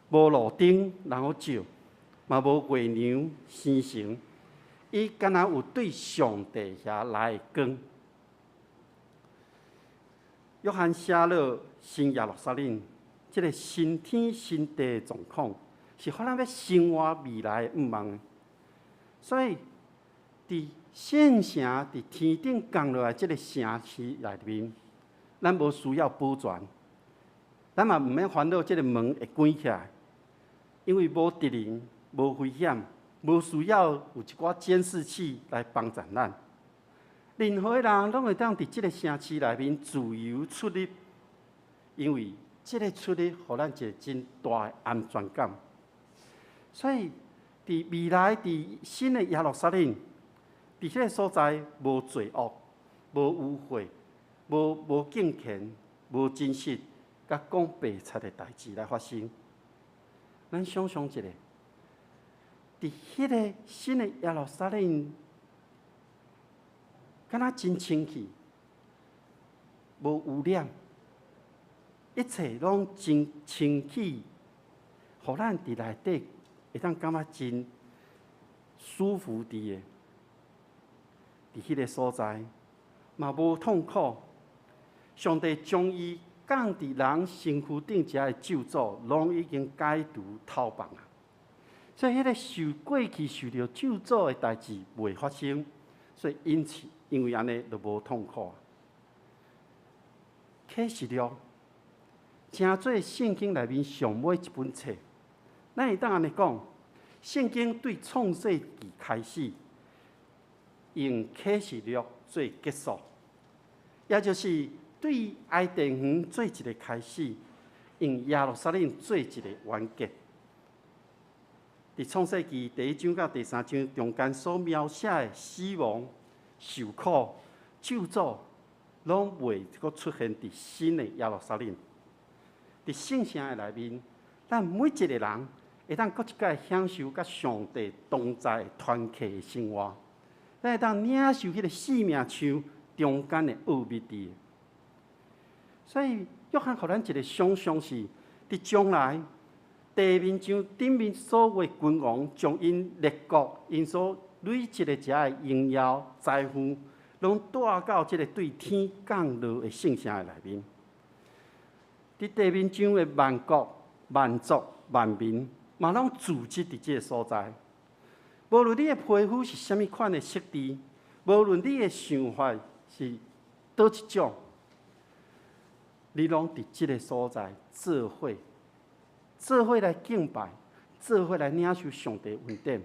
無路燈通好照，嘛無月娘星辰，伊敢若有對上帝遐來的光。約翰寫落新耶路撒冷，這个新天新地的狀況，是予咱欲生活未來的向望。所以，佇聖城佇天頂降落來這个城市內面，咱無需要保全，咱嘛毋免煩惱這个門會關起來，因為無敵人、無危險、無需要有一寡監視器來幫助咱。任何的人攏會當佇這个城市內面自由出入，因為這个出入予咱一个真大的安全感。所以，佇未來，佇新的耶路撒冷，佇彼个所在無罪惡、無污穢、無敬虔、無真實，佮講白賊的代誌來發生。咱想像一下，佇彼个新的耶路撒冷，敢若真清氣，無污染，一切攏真清氣，予咱佇內底會當感覺真舒服佇的。佇彼个所在，嘛無痛苦。上帝將伊降佇人身軀頂遮的咒詛，攏已經解除透放啊！所以，彼个受過去受著咒詛的代誌袂發生，所以因此因為按呢就無痛苦。啟示錄，成做聖經內面上尾一本冊，咱會當按呢講，聖經對創世記開始，用啟示錄做結束，也就是對伊甸園做一个開始，用耶路撒冷做一个完結。佇創世記第一章到第三章中間所描寫的死亡、受苦、咒詛，攏袂閣出現佇新的耶路撒冷。佇聖城的內面，咱每一个人會當閣一擺享受佮上帝同在團契的生活，咱會當領受彼个生命樹中間的奧秘佇。所以，約翰予咱一个想像是，佇將來地面上頂面所有的君王，將𪜶列國𪜶所累積的遮的榮耀財富，攏帶到這个對天降落的聖城的內面。佇地面上的萬國、萬族、萬民，嘛攏聚集佇這个所在。無論你的皮膚是啥物款的色致，無論你的想法是佗一種，你攏佇這个所在做伙，做伙來敬拜，做伙來領受上帝恩典。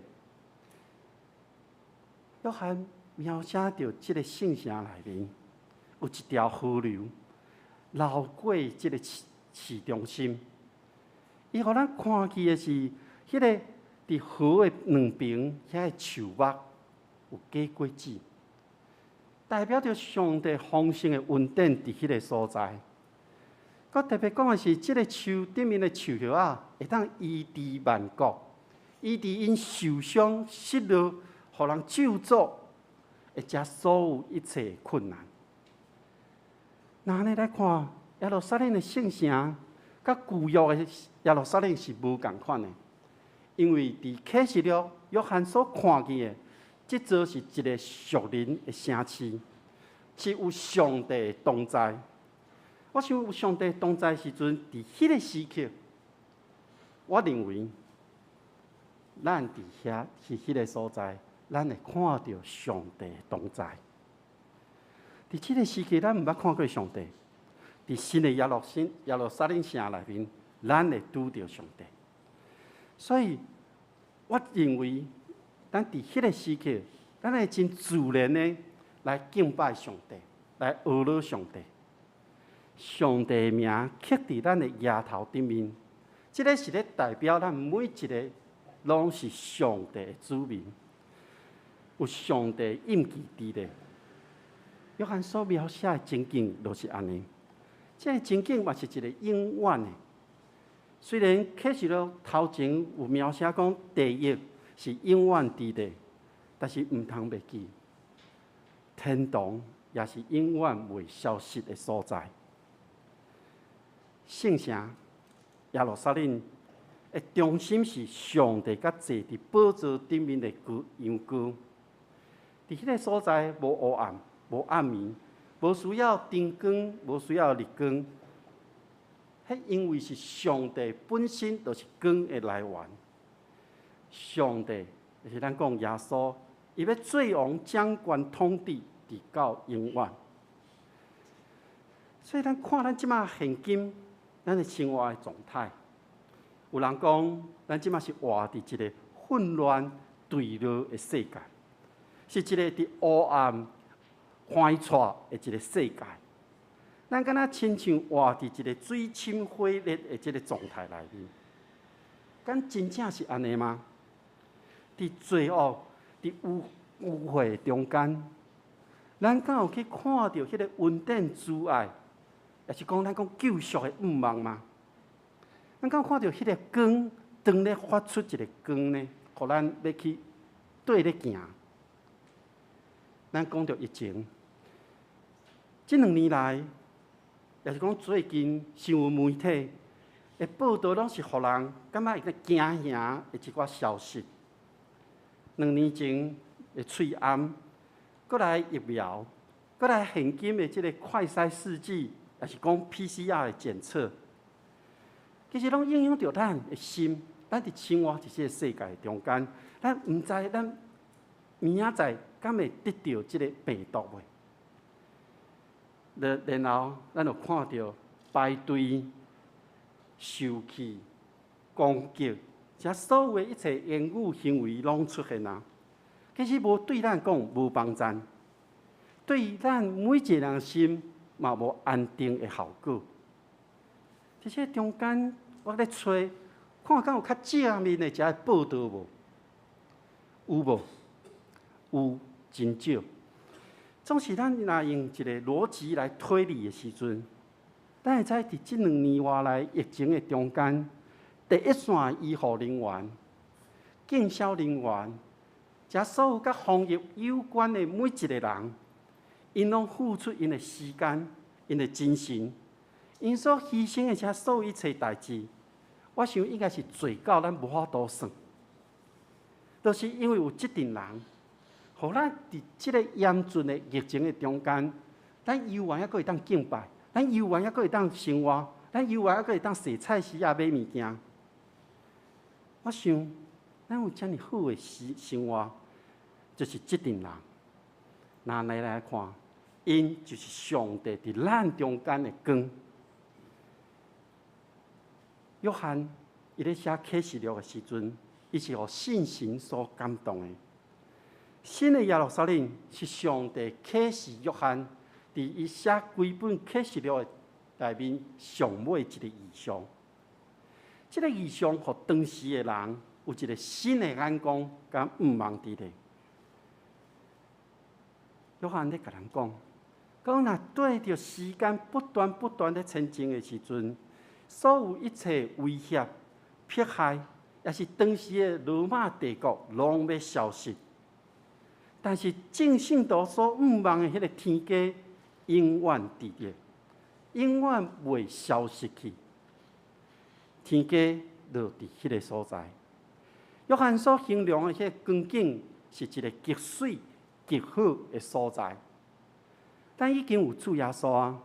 約翰描寫著這个聖城內面有一條河流流過這个市中心，伊予咱看見的是彼个佇河的兩邊遐个樹木有結果子，代表著上帝豐盛的恩典佇彼个所在。閣特別講的是，這个樹頂面的樹葉仔會當醫治萬國，醫治𪜶受傷、失落，予人咒詛，會遮所有一切的困難。若按呢來看，耶路撒冷的聖城，佮舊約的耶路撒冷是無仝款的。因為佇啟示錄約翰所看見的，這座是一个屬靈的城市，是有上帝的同在。我想有上帝同在時陣，佇彼个時刻，我認為咱佇遐是彼个所在，咱會看著上帝的同在。佇這个時期，咱毋捌看過上帝。佇新的耶路撒冷城內面，咱會拄著上帝。所以，我認為，咱佇彼個時刻，咱會真自然的來敬拜上帝，來呵咾上帝。上帝的名刻佇咱的額頭頂面，這个是咧代表咱每一个攏是上帝的子民，有上帝印記佇咧。約翰所描寫的情景就是按呢，這个情景嘛是一个永遠的。雖然啟示錄頭前有描寫講地獄是永遠佇咧，但是毋通袂記，天堂也是永遠袂消失的所在。聖城耶路撒冷的中心是上帝佮坐佇寶座頂面的羔羊羔。佇彼个所在無黑暗、無暗暝，無需要燈光，無需要日光。彼因為是上帝本身就是光的來源。上帝就是咱講耶穌，伊欲做王掌權統治，直到永遠。所以咱看咱這馬現今咱的生活的狀態，有人講咱這馬是活佇一个混亂墜落的世界，是一个佇黑暗壞錯的一个世界。咱敢若親像活佇一个水深火熱的這个狀態內面，敢真正是按呢嗎？佇罪惡、佇污污穢中間，咱敢有去看著彼个恩典慈愛，抑是講咱講救贖的向望嗎？咱敢有看著彼个光，當咧發出一个光呢，予咱欲去綴咧行。咱講著疫情，這兩年來，抑是講最近新聞媒體的報導，攏是予人感覺會驚嚇的一寡消息。兩年前的喙罨，閣來疫苗，閣來現今的這个快篩試劑，抑是講 PCR 的檢測，其實攏影響著咱的心。咱佇生活佇這个世界中間，咱毋知咱明仔載敢會得著這个病毒袂？然後，咱就看著排隊、受氣、攻擊，這所有的一切言語行為攏出現啊！其實無對咱講無幫贊，對咱每一个人心嘛無安定的效果。佇這中間，我咧揣，看敢有較正面的這个報導無？有無？有，真少。總是咱若用一个邏輯來推理的時陣，咱會知佇這兩年外來疫情的中間，第一線醫護人員、警消人員，這所有佮防疫有關的每一个人，𪜶攏付出𪜶的時間、𪜶的精神，𪜶所犧牲的這所有一切代誌，我想應該是濟到咱無法度算。就是因為有這陣人，予咱佇這個嚴峻的疫情的中間，咱猶原猶閣會當敬拜，咱猶原猶閣會當生活，咱猶原猶閣會當踅菜市仔買物件。我想，咱有遮爾好的生活，就是這陣人。若按呢來看，𪜶就是上帝佇咱中間的光。約翰伊咧寫啟示錄的時陣，伊是予聖神所感動的。新的耶路撒冷是上帝啟示約翰，佇伊寫規本啟示錄的內面上尾一个異象。這个異象，予當時的人有一个新的眼光佮向望佇咧。約翰咧共人講，講若對著時間不斷不斷咧前進的時陣，所有一切威脅、迫害，抑是當時的羅馬帝國，攏欲消失。但是眾聖徒所向望的彼个天家，永遠佇咧，永遠袂消失去。天家就佇彼个所在。約翰所形容的彼个光景是一個極媠極好的所在。咱已經有主耶穌啊，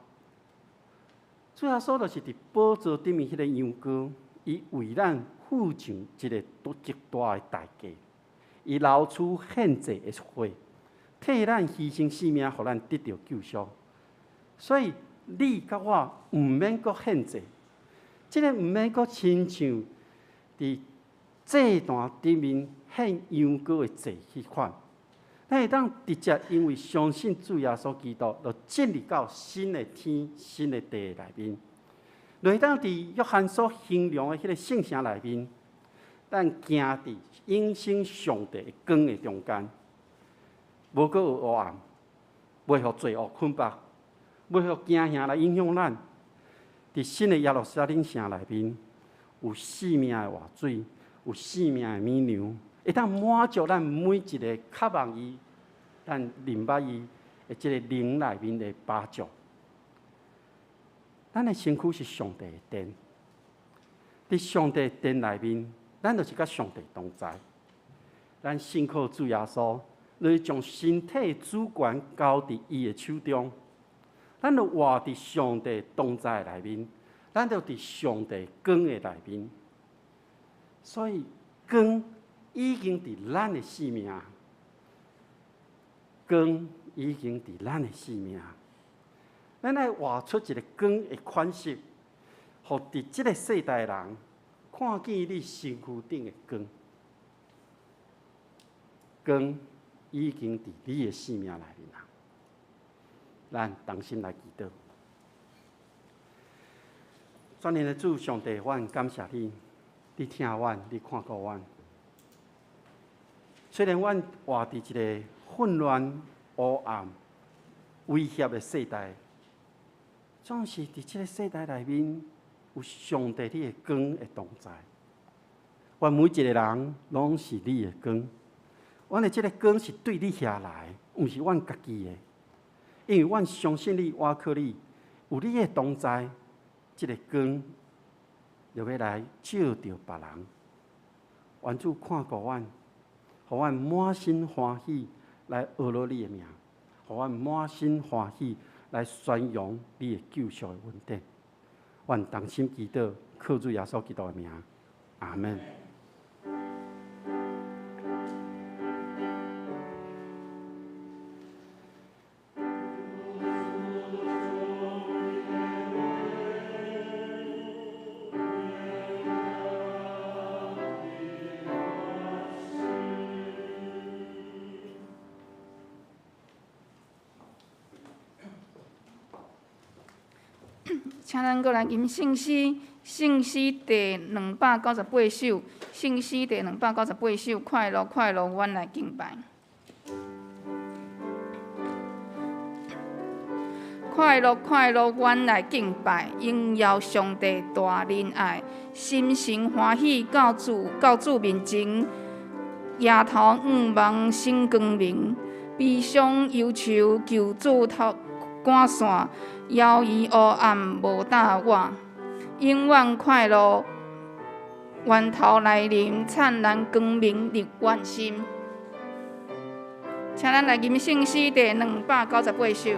主耶穌就是佇寶座頂面彼個羊羔，伊為咱付上一個極大的代價，伊流出獻祭的血，替咱犧牲性命，予咱得著救贖。所以你佮我毋免閣獻祭，這个毋免閣親像佇祭壇頂面獻羊羔的祭彼款，咱會當直接因為相信主耶穌基督，就進入到新的天、新的地內面。就會當佇約翰所形容的彼个聖城內面，咱行佇永生上帝的光的中間，無閣有黑暗，袂予罪惡捆綁，袂予驚嚇來影響咱。佇新的耶路撒冷城內面，有生命的活水，有生命的米糧，會當滿足咱每一个渴望伊、咱認捌伊的這个靈內面的飽足。咱的身軀是上帝的殿，佇上帝的殿內面，咱就是佮上帝同在。咱信靠主耶穌，就是將身體主權交佇伊的手中。咱就活佇上帝同在內面，咱就佇上帝光的內面。所以光已經佇咱的生命，光已經佇咱的生命。咱愛活出一个光的款式，予佇這个世代的人看見你身軀頂的光。光已經佇你的生命內面啦。咱同心來祈禱。全能的主上帝，阮感謝你，你疼阮，你看顧阮。雖然阮活佇一个混亂、黑暗、威脅的世代，總是佇這个世代內面有上帝你的光的同在。阮每一个人攏是你的光，阮的這个光是對你遐來，毋是阮家己的。因為阮相信你，倚靠你，有你的同在，這个光就欲來照著別人。願主看顧阮，予阮滿心歡喜來學落你的名，予阮滿心歡喜來宣揚你的救贖的恩典。阮同心祈禱，靠主耶穌基督的名，阿們。請咱閣來吟聖詩，聖詩第298首，聖詩第298首，快樂快樂，阮來敬拜。快樂快樂，阮來敬拜，榮耀上帝大仁愛，心神歡喜到主到主面前，抬頭仰望新光明，悲傷憂愁求主頭趕散，猶疑烏暗無膽我，永遠快樂源頭來臨，燦爛光明入阮心。請咱來吟聖詩第298首。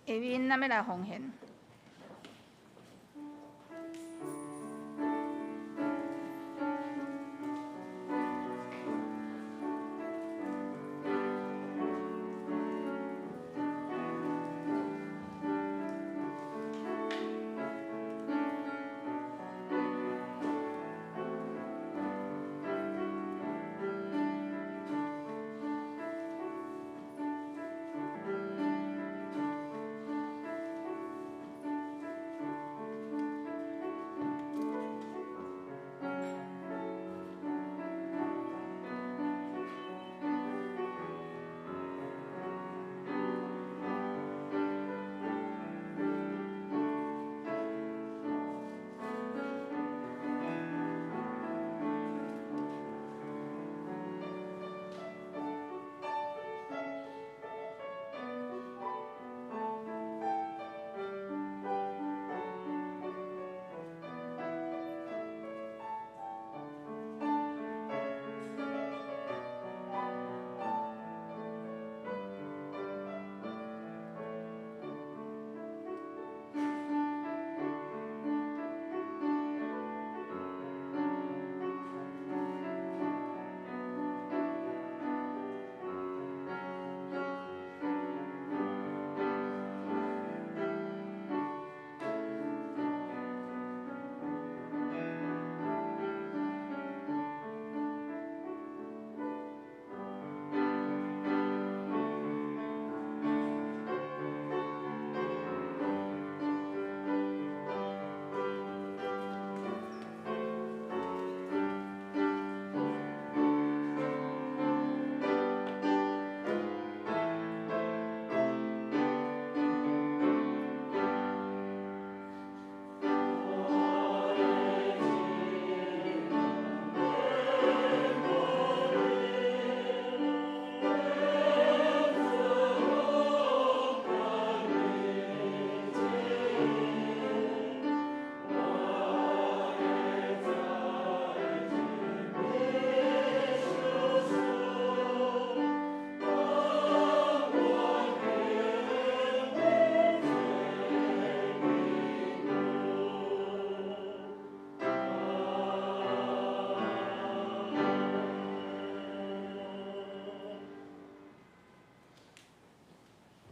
下面咱欲來奉獻。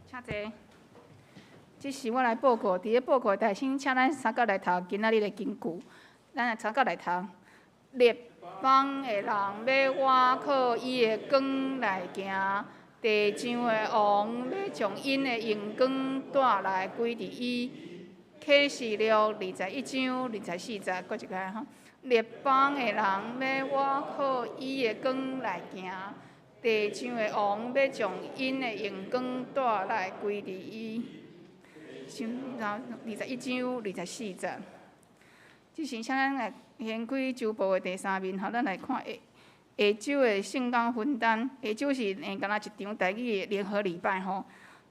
請坐。這是我來報告，佇咧報告台先請咱三角來讀今仔日的經句，咱來三角來讀。列邦的人欲倚靠伊的光來行，地上的王欲將𪜶的榮光帶來歸佇伊。啟示錄21章24節，閣一擺吼。列邦的人欲倚靠伊的光來行，地上的王欲將𪜶的榮光帶來歸佇伊。21章24節。這時，請咱來掀開周報的第三面，吼，咱來看下下週的聖工分擔。下週是敢若一場台語的聯合禮拜吼。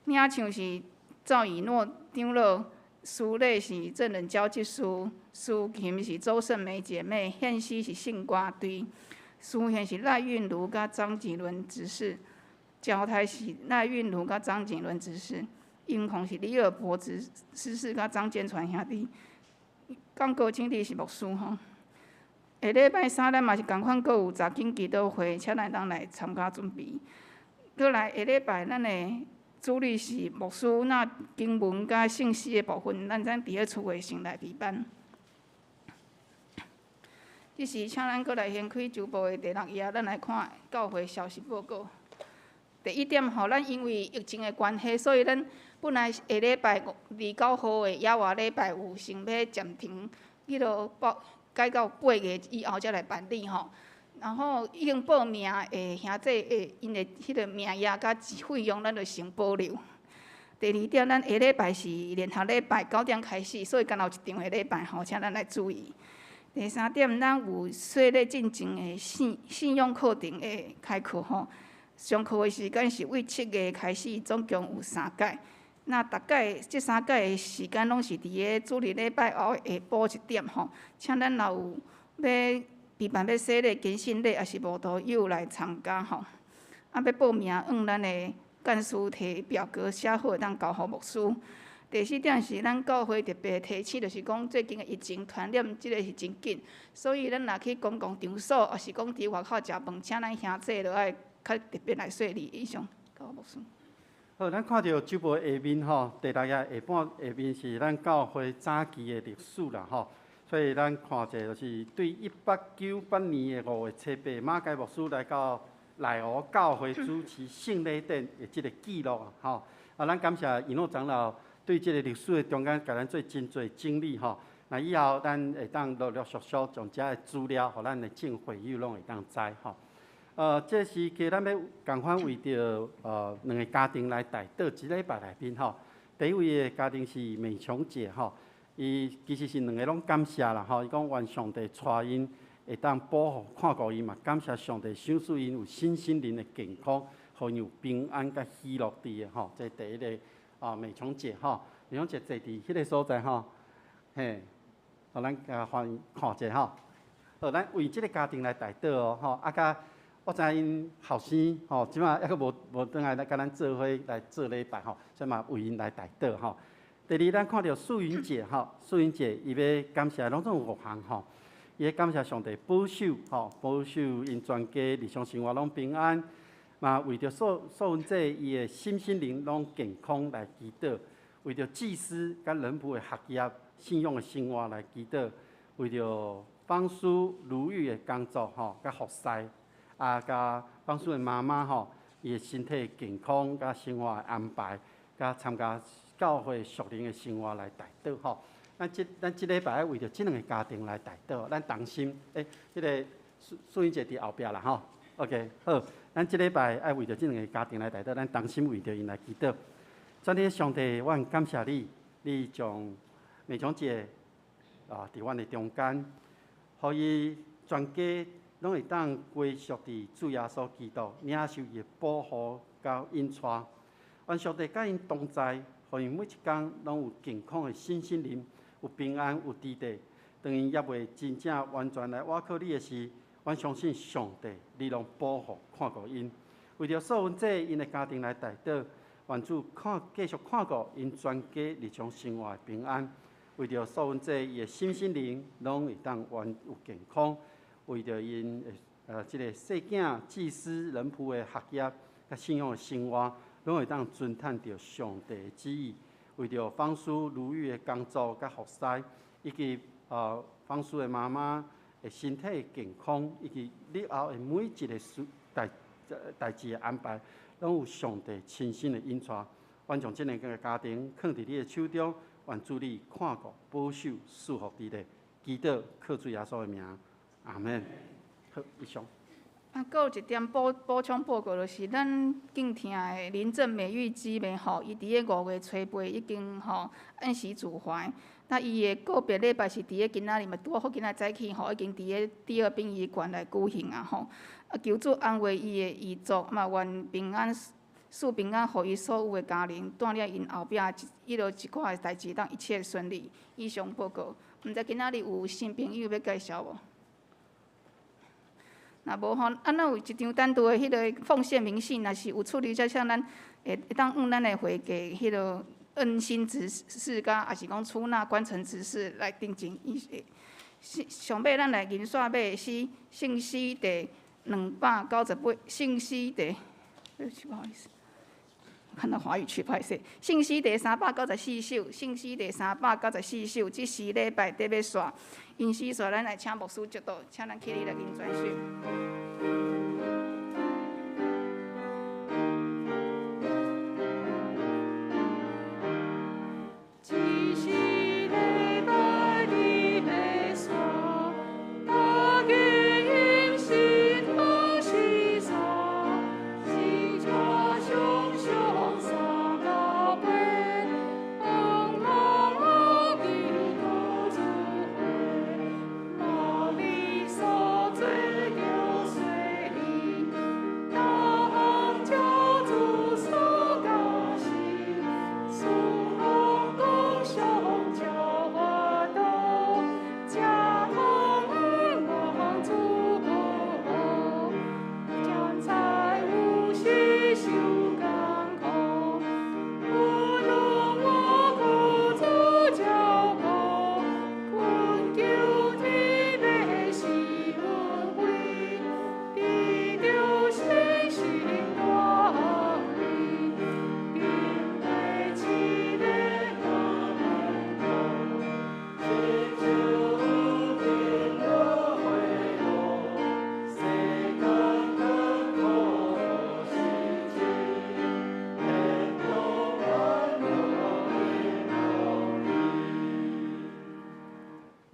領唱是趙以諾長老，司禮是鄭仁嬌執事，司琴是周勝美姐妹，獻詩是聖歌隊，司獻是賴韻如佮張景倫執事，交代是賴韻如佮張景倫執事，音控是李爾博執事佮張建傳兄弟。講高經理是牧師吼。下禮拜三咱嘛是仝款，閣有查經祈禱會，請咱當來參加準備。閣來下禮拜咱的主日是牧師那經文佮聖詩的部分，咱咱佇咧厝內先來備辦。這時，請咱閣來掀開周報的第六頁，咱來看教會消息報告。第一點吼，咱因為疫情的關係，所以咱本來下禮拜五29號的野外禮拜有想欲暫停，彼落報改到8月以後才來辦理吼。然後已經報名的兄弟的𪜶的彼個名額佮費用，咱就先保留。第二點，咱下禮拜是聯合禮拜9點開始，所以敢若有一場的禮拜吼，請咱來注意。第三點，咱有洗禮進前的信仰課程的開課吼。上課的時間是為7月開始，總共有三屆。那逐屆這三屆的時間攏是佇咧主日禮拜後下晡1點吼，請咱若有欲備辦欲洗禮、堅信禮，抑是慕道友來參加吼。啊，欲報名，按咱的干事提表格写好，会当交予牧师。第四点是咱教会特别提醒，就是讲最近的疫情传染，這个是真紧，所以咱若去公共场所，抑是讲伫外口食饭，请咱兄弟著爱较特别来细腻。以上，交牧师。好，咱看著周报下面吼，第六页下半下面是咱教会早期的历史啦吼，所以咱看者就是对1898年的5月7日，马偕牧师来到内湖教会主持圣礼典的這个记录吼。啊，咱感谢以诺长老对這个历史的中间，共咱做真济整理吼。那以后咱会当陆陆续续将遮的资料，予咱的众会友拢会当知吼。这时期咱欲仝款为著两个家庭来代祷，这礼拜内面吼，第一位的家庭是美琼姐吼，伊其实是两个拢感谢啦吼，伊讲愿上帝带𪜶会当保护看顾𪜶嘛，感谢上帝赏赐𪜶有身心灵的健康，予𪜶有平安佮喜乐伫的吼。这第一个啊，美琼姐吼，美琼姐坐伫彼个所在吼，嘿，予咱共欢看者吼，好，咱为这个家庭来代祷哦吼，啊佮。我知𪜶后生吼，这马犹阁无转来来佮咱做伙来做礼拜吼，所以嘛为𪜶来代祷吼。第二，咱看著素云姐吼，素云姐伊欲感谢拢总有五项吼，伊欲感谢上帝保守吼，保守𪜶全家日常生活拢平安，嘛为著素素云姐伊的身心灵拢健康来祈祷，为著祭司佮人仆的学业、信仰的生活来祈祷，为著方书如玉的工作吼，佮服侍。啊，佮方书的妈妈吼，伊的身体健康，佮生活的安排，佮参加教会属灵的生活来代祷吼。咱这礼拜爱为著这两个家庭来代祷，咱同心。欸，这个素素云姐伫后壁啦吼。OK，好，咱这礼拜爱为著这两个家庭来代祷，咱同心为著𪜶来祈祷。全能上帝，我感谢你，你将美琼姐啊，伫阮的中间，予伊全家拢会当归属伫主耶稣基督，领受伊的保护佮引带。愿上帝佮𪜶同在，予𪜶每一工拢有健康的身心灵，有平安，有治治。当𪜶犹未真正完全来倚靠你的时，阮相信上帝，你拢保护看顾𪜶。为著素云姐𪜶的家庭来代祷，愿主看继续看顾𪜶全家日常生活的平安。为著素云姐伊的身心灵拢会当完有健康。为著𪜶这个细囝祭司人仆的学业佮信仰的生活，拢会当遵趁著上帝的旨意。为著方书如玉的工作佮服侍，以及方书的妈妈的身体健康，以及日后的每一个事代代志的安排，拢有上帝亲身的引带。愿将这两个家庭囥伫你的手中，愿主你看顾、保守、赐福伫咧。祈祷靠主耶稣的名。阿门。好，以上。啊，阁有一点补充报告，就是咱敬听的林郑美玉姊妹吼，伊伫咧5月初8已经吼按时主怀。那伊的告别礼拜是伫咧今仔日嘛，拄好今仔早起吼，已经伫咧第二殡仪馆来举行啊吼。啊，求主安慰伊的遗族，嘛愿平安赐平安，予伊所有的家人，带领𪜶后壁一落一寡的代志，当一切顺利。以上报告，毋知今仔日有新朋友欲介绍无？若无吼，啊，咱有一张单独的彼个奉献明细，若是有处理者，像咱会当用咱的会计彼个恩心执事佮，抑是讲出纳关成执事来订正。伊上尾咱来吟煞尾诗，圣诗第298，圣诗第，对不起，不好意思，看到华语区，歹势。圣诗第394首，圣诗第394首，这是礼拜伫欲煞。吟诗煞，咱来请牧师祝祷，请咱起立来吟全首。这是礼拜的礼煞，大家迎新贺喜煞，喜茶熊熊三交杯，红红红基督主会，玛丽所做着水。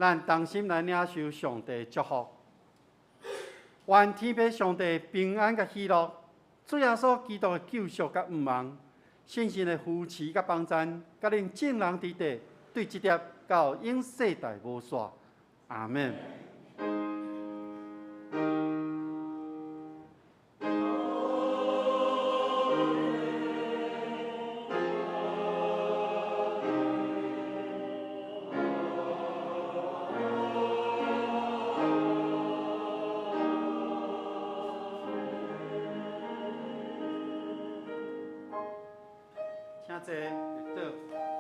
咱同心來領受上帝祝福。願天父上帝平安佮喜樂，主耶穌基督的救贖佮毋忘，聖神的扶持佮幫贊，佮恁眾人佇底，對這粒到永世代無煞。阿們。請坐，列倒。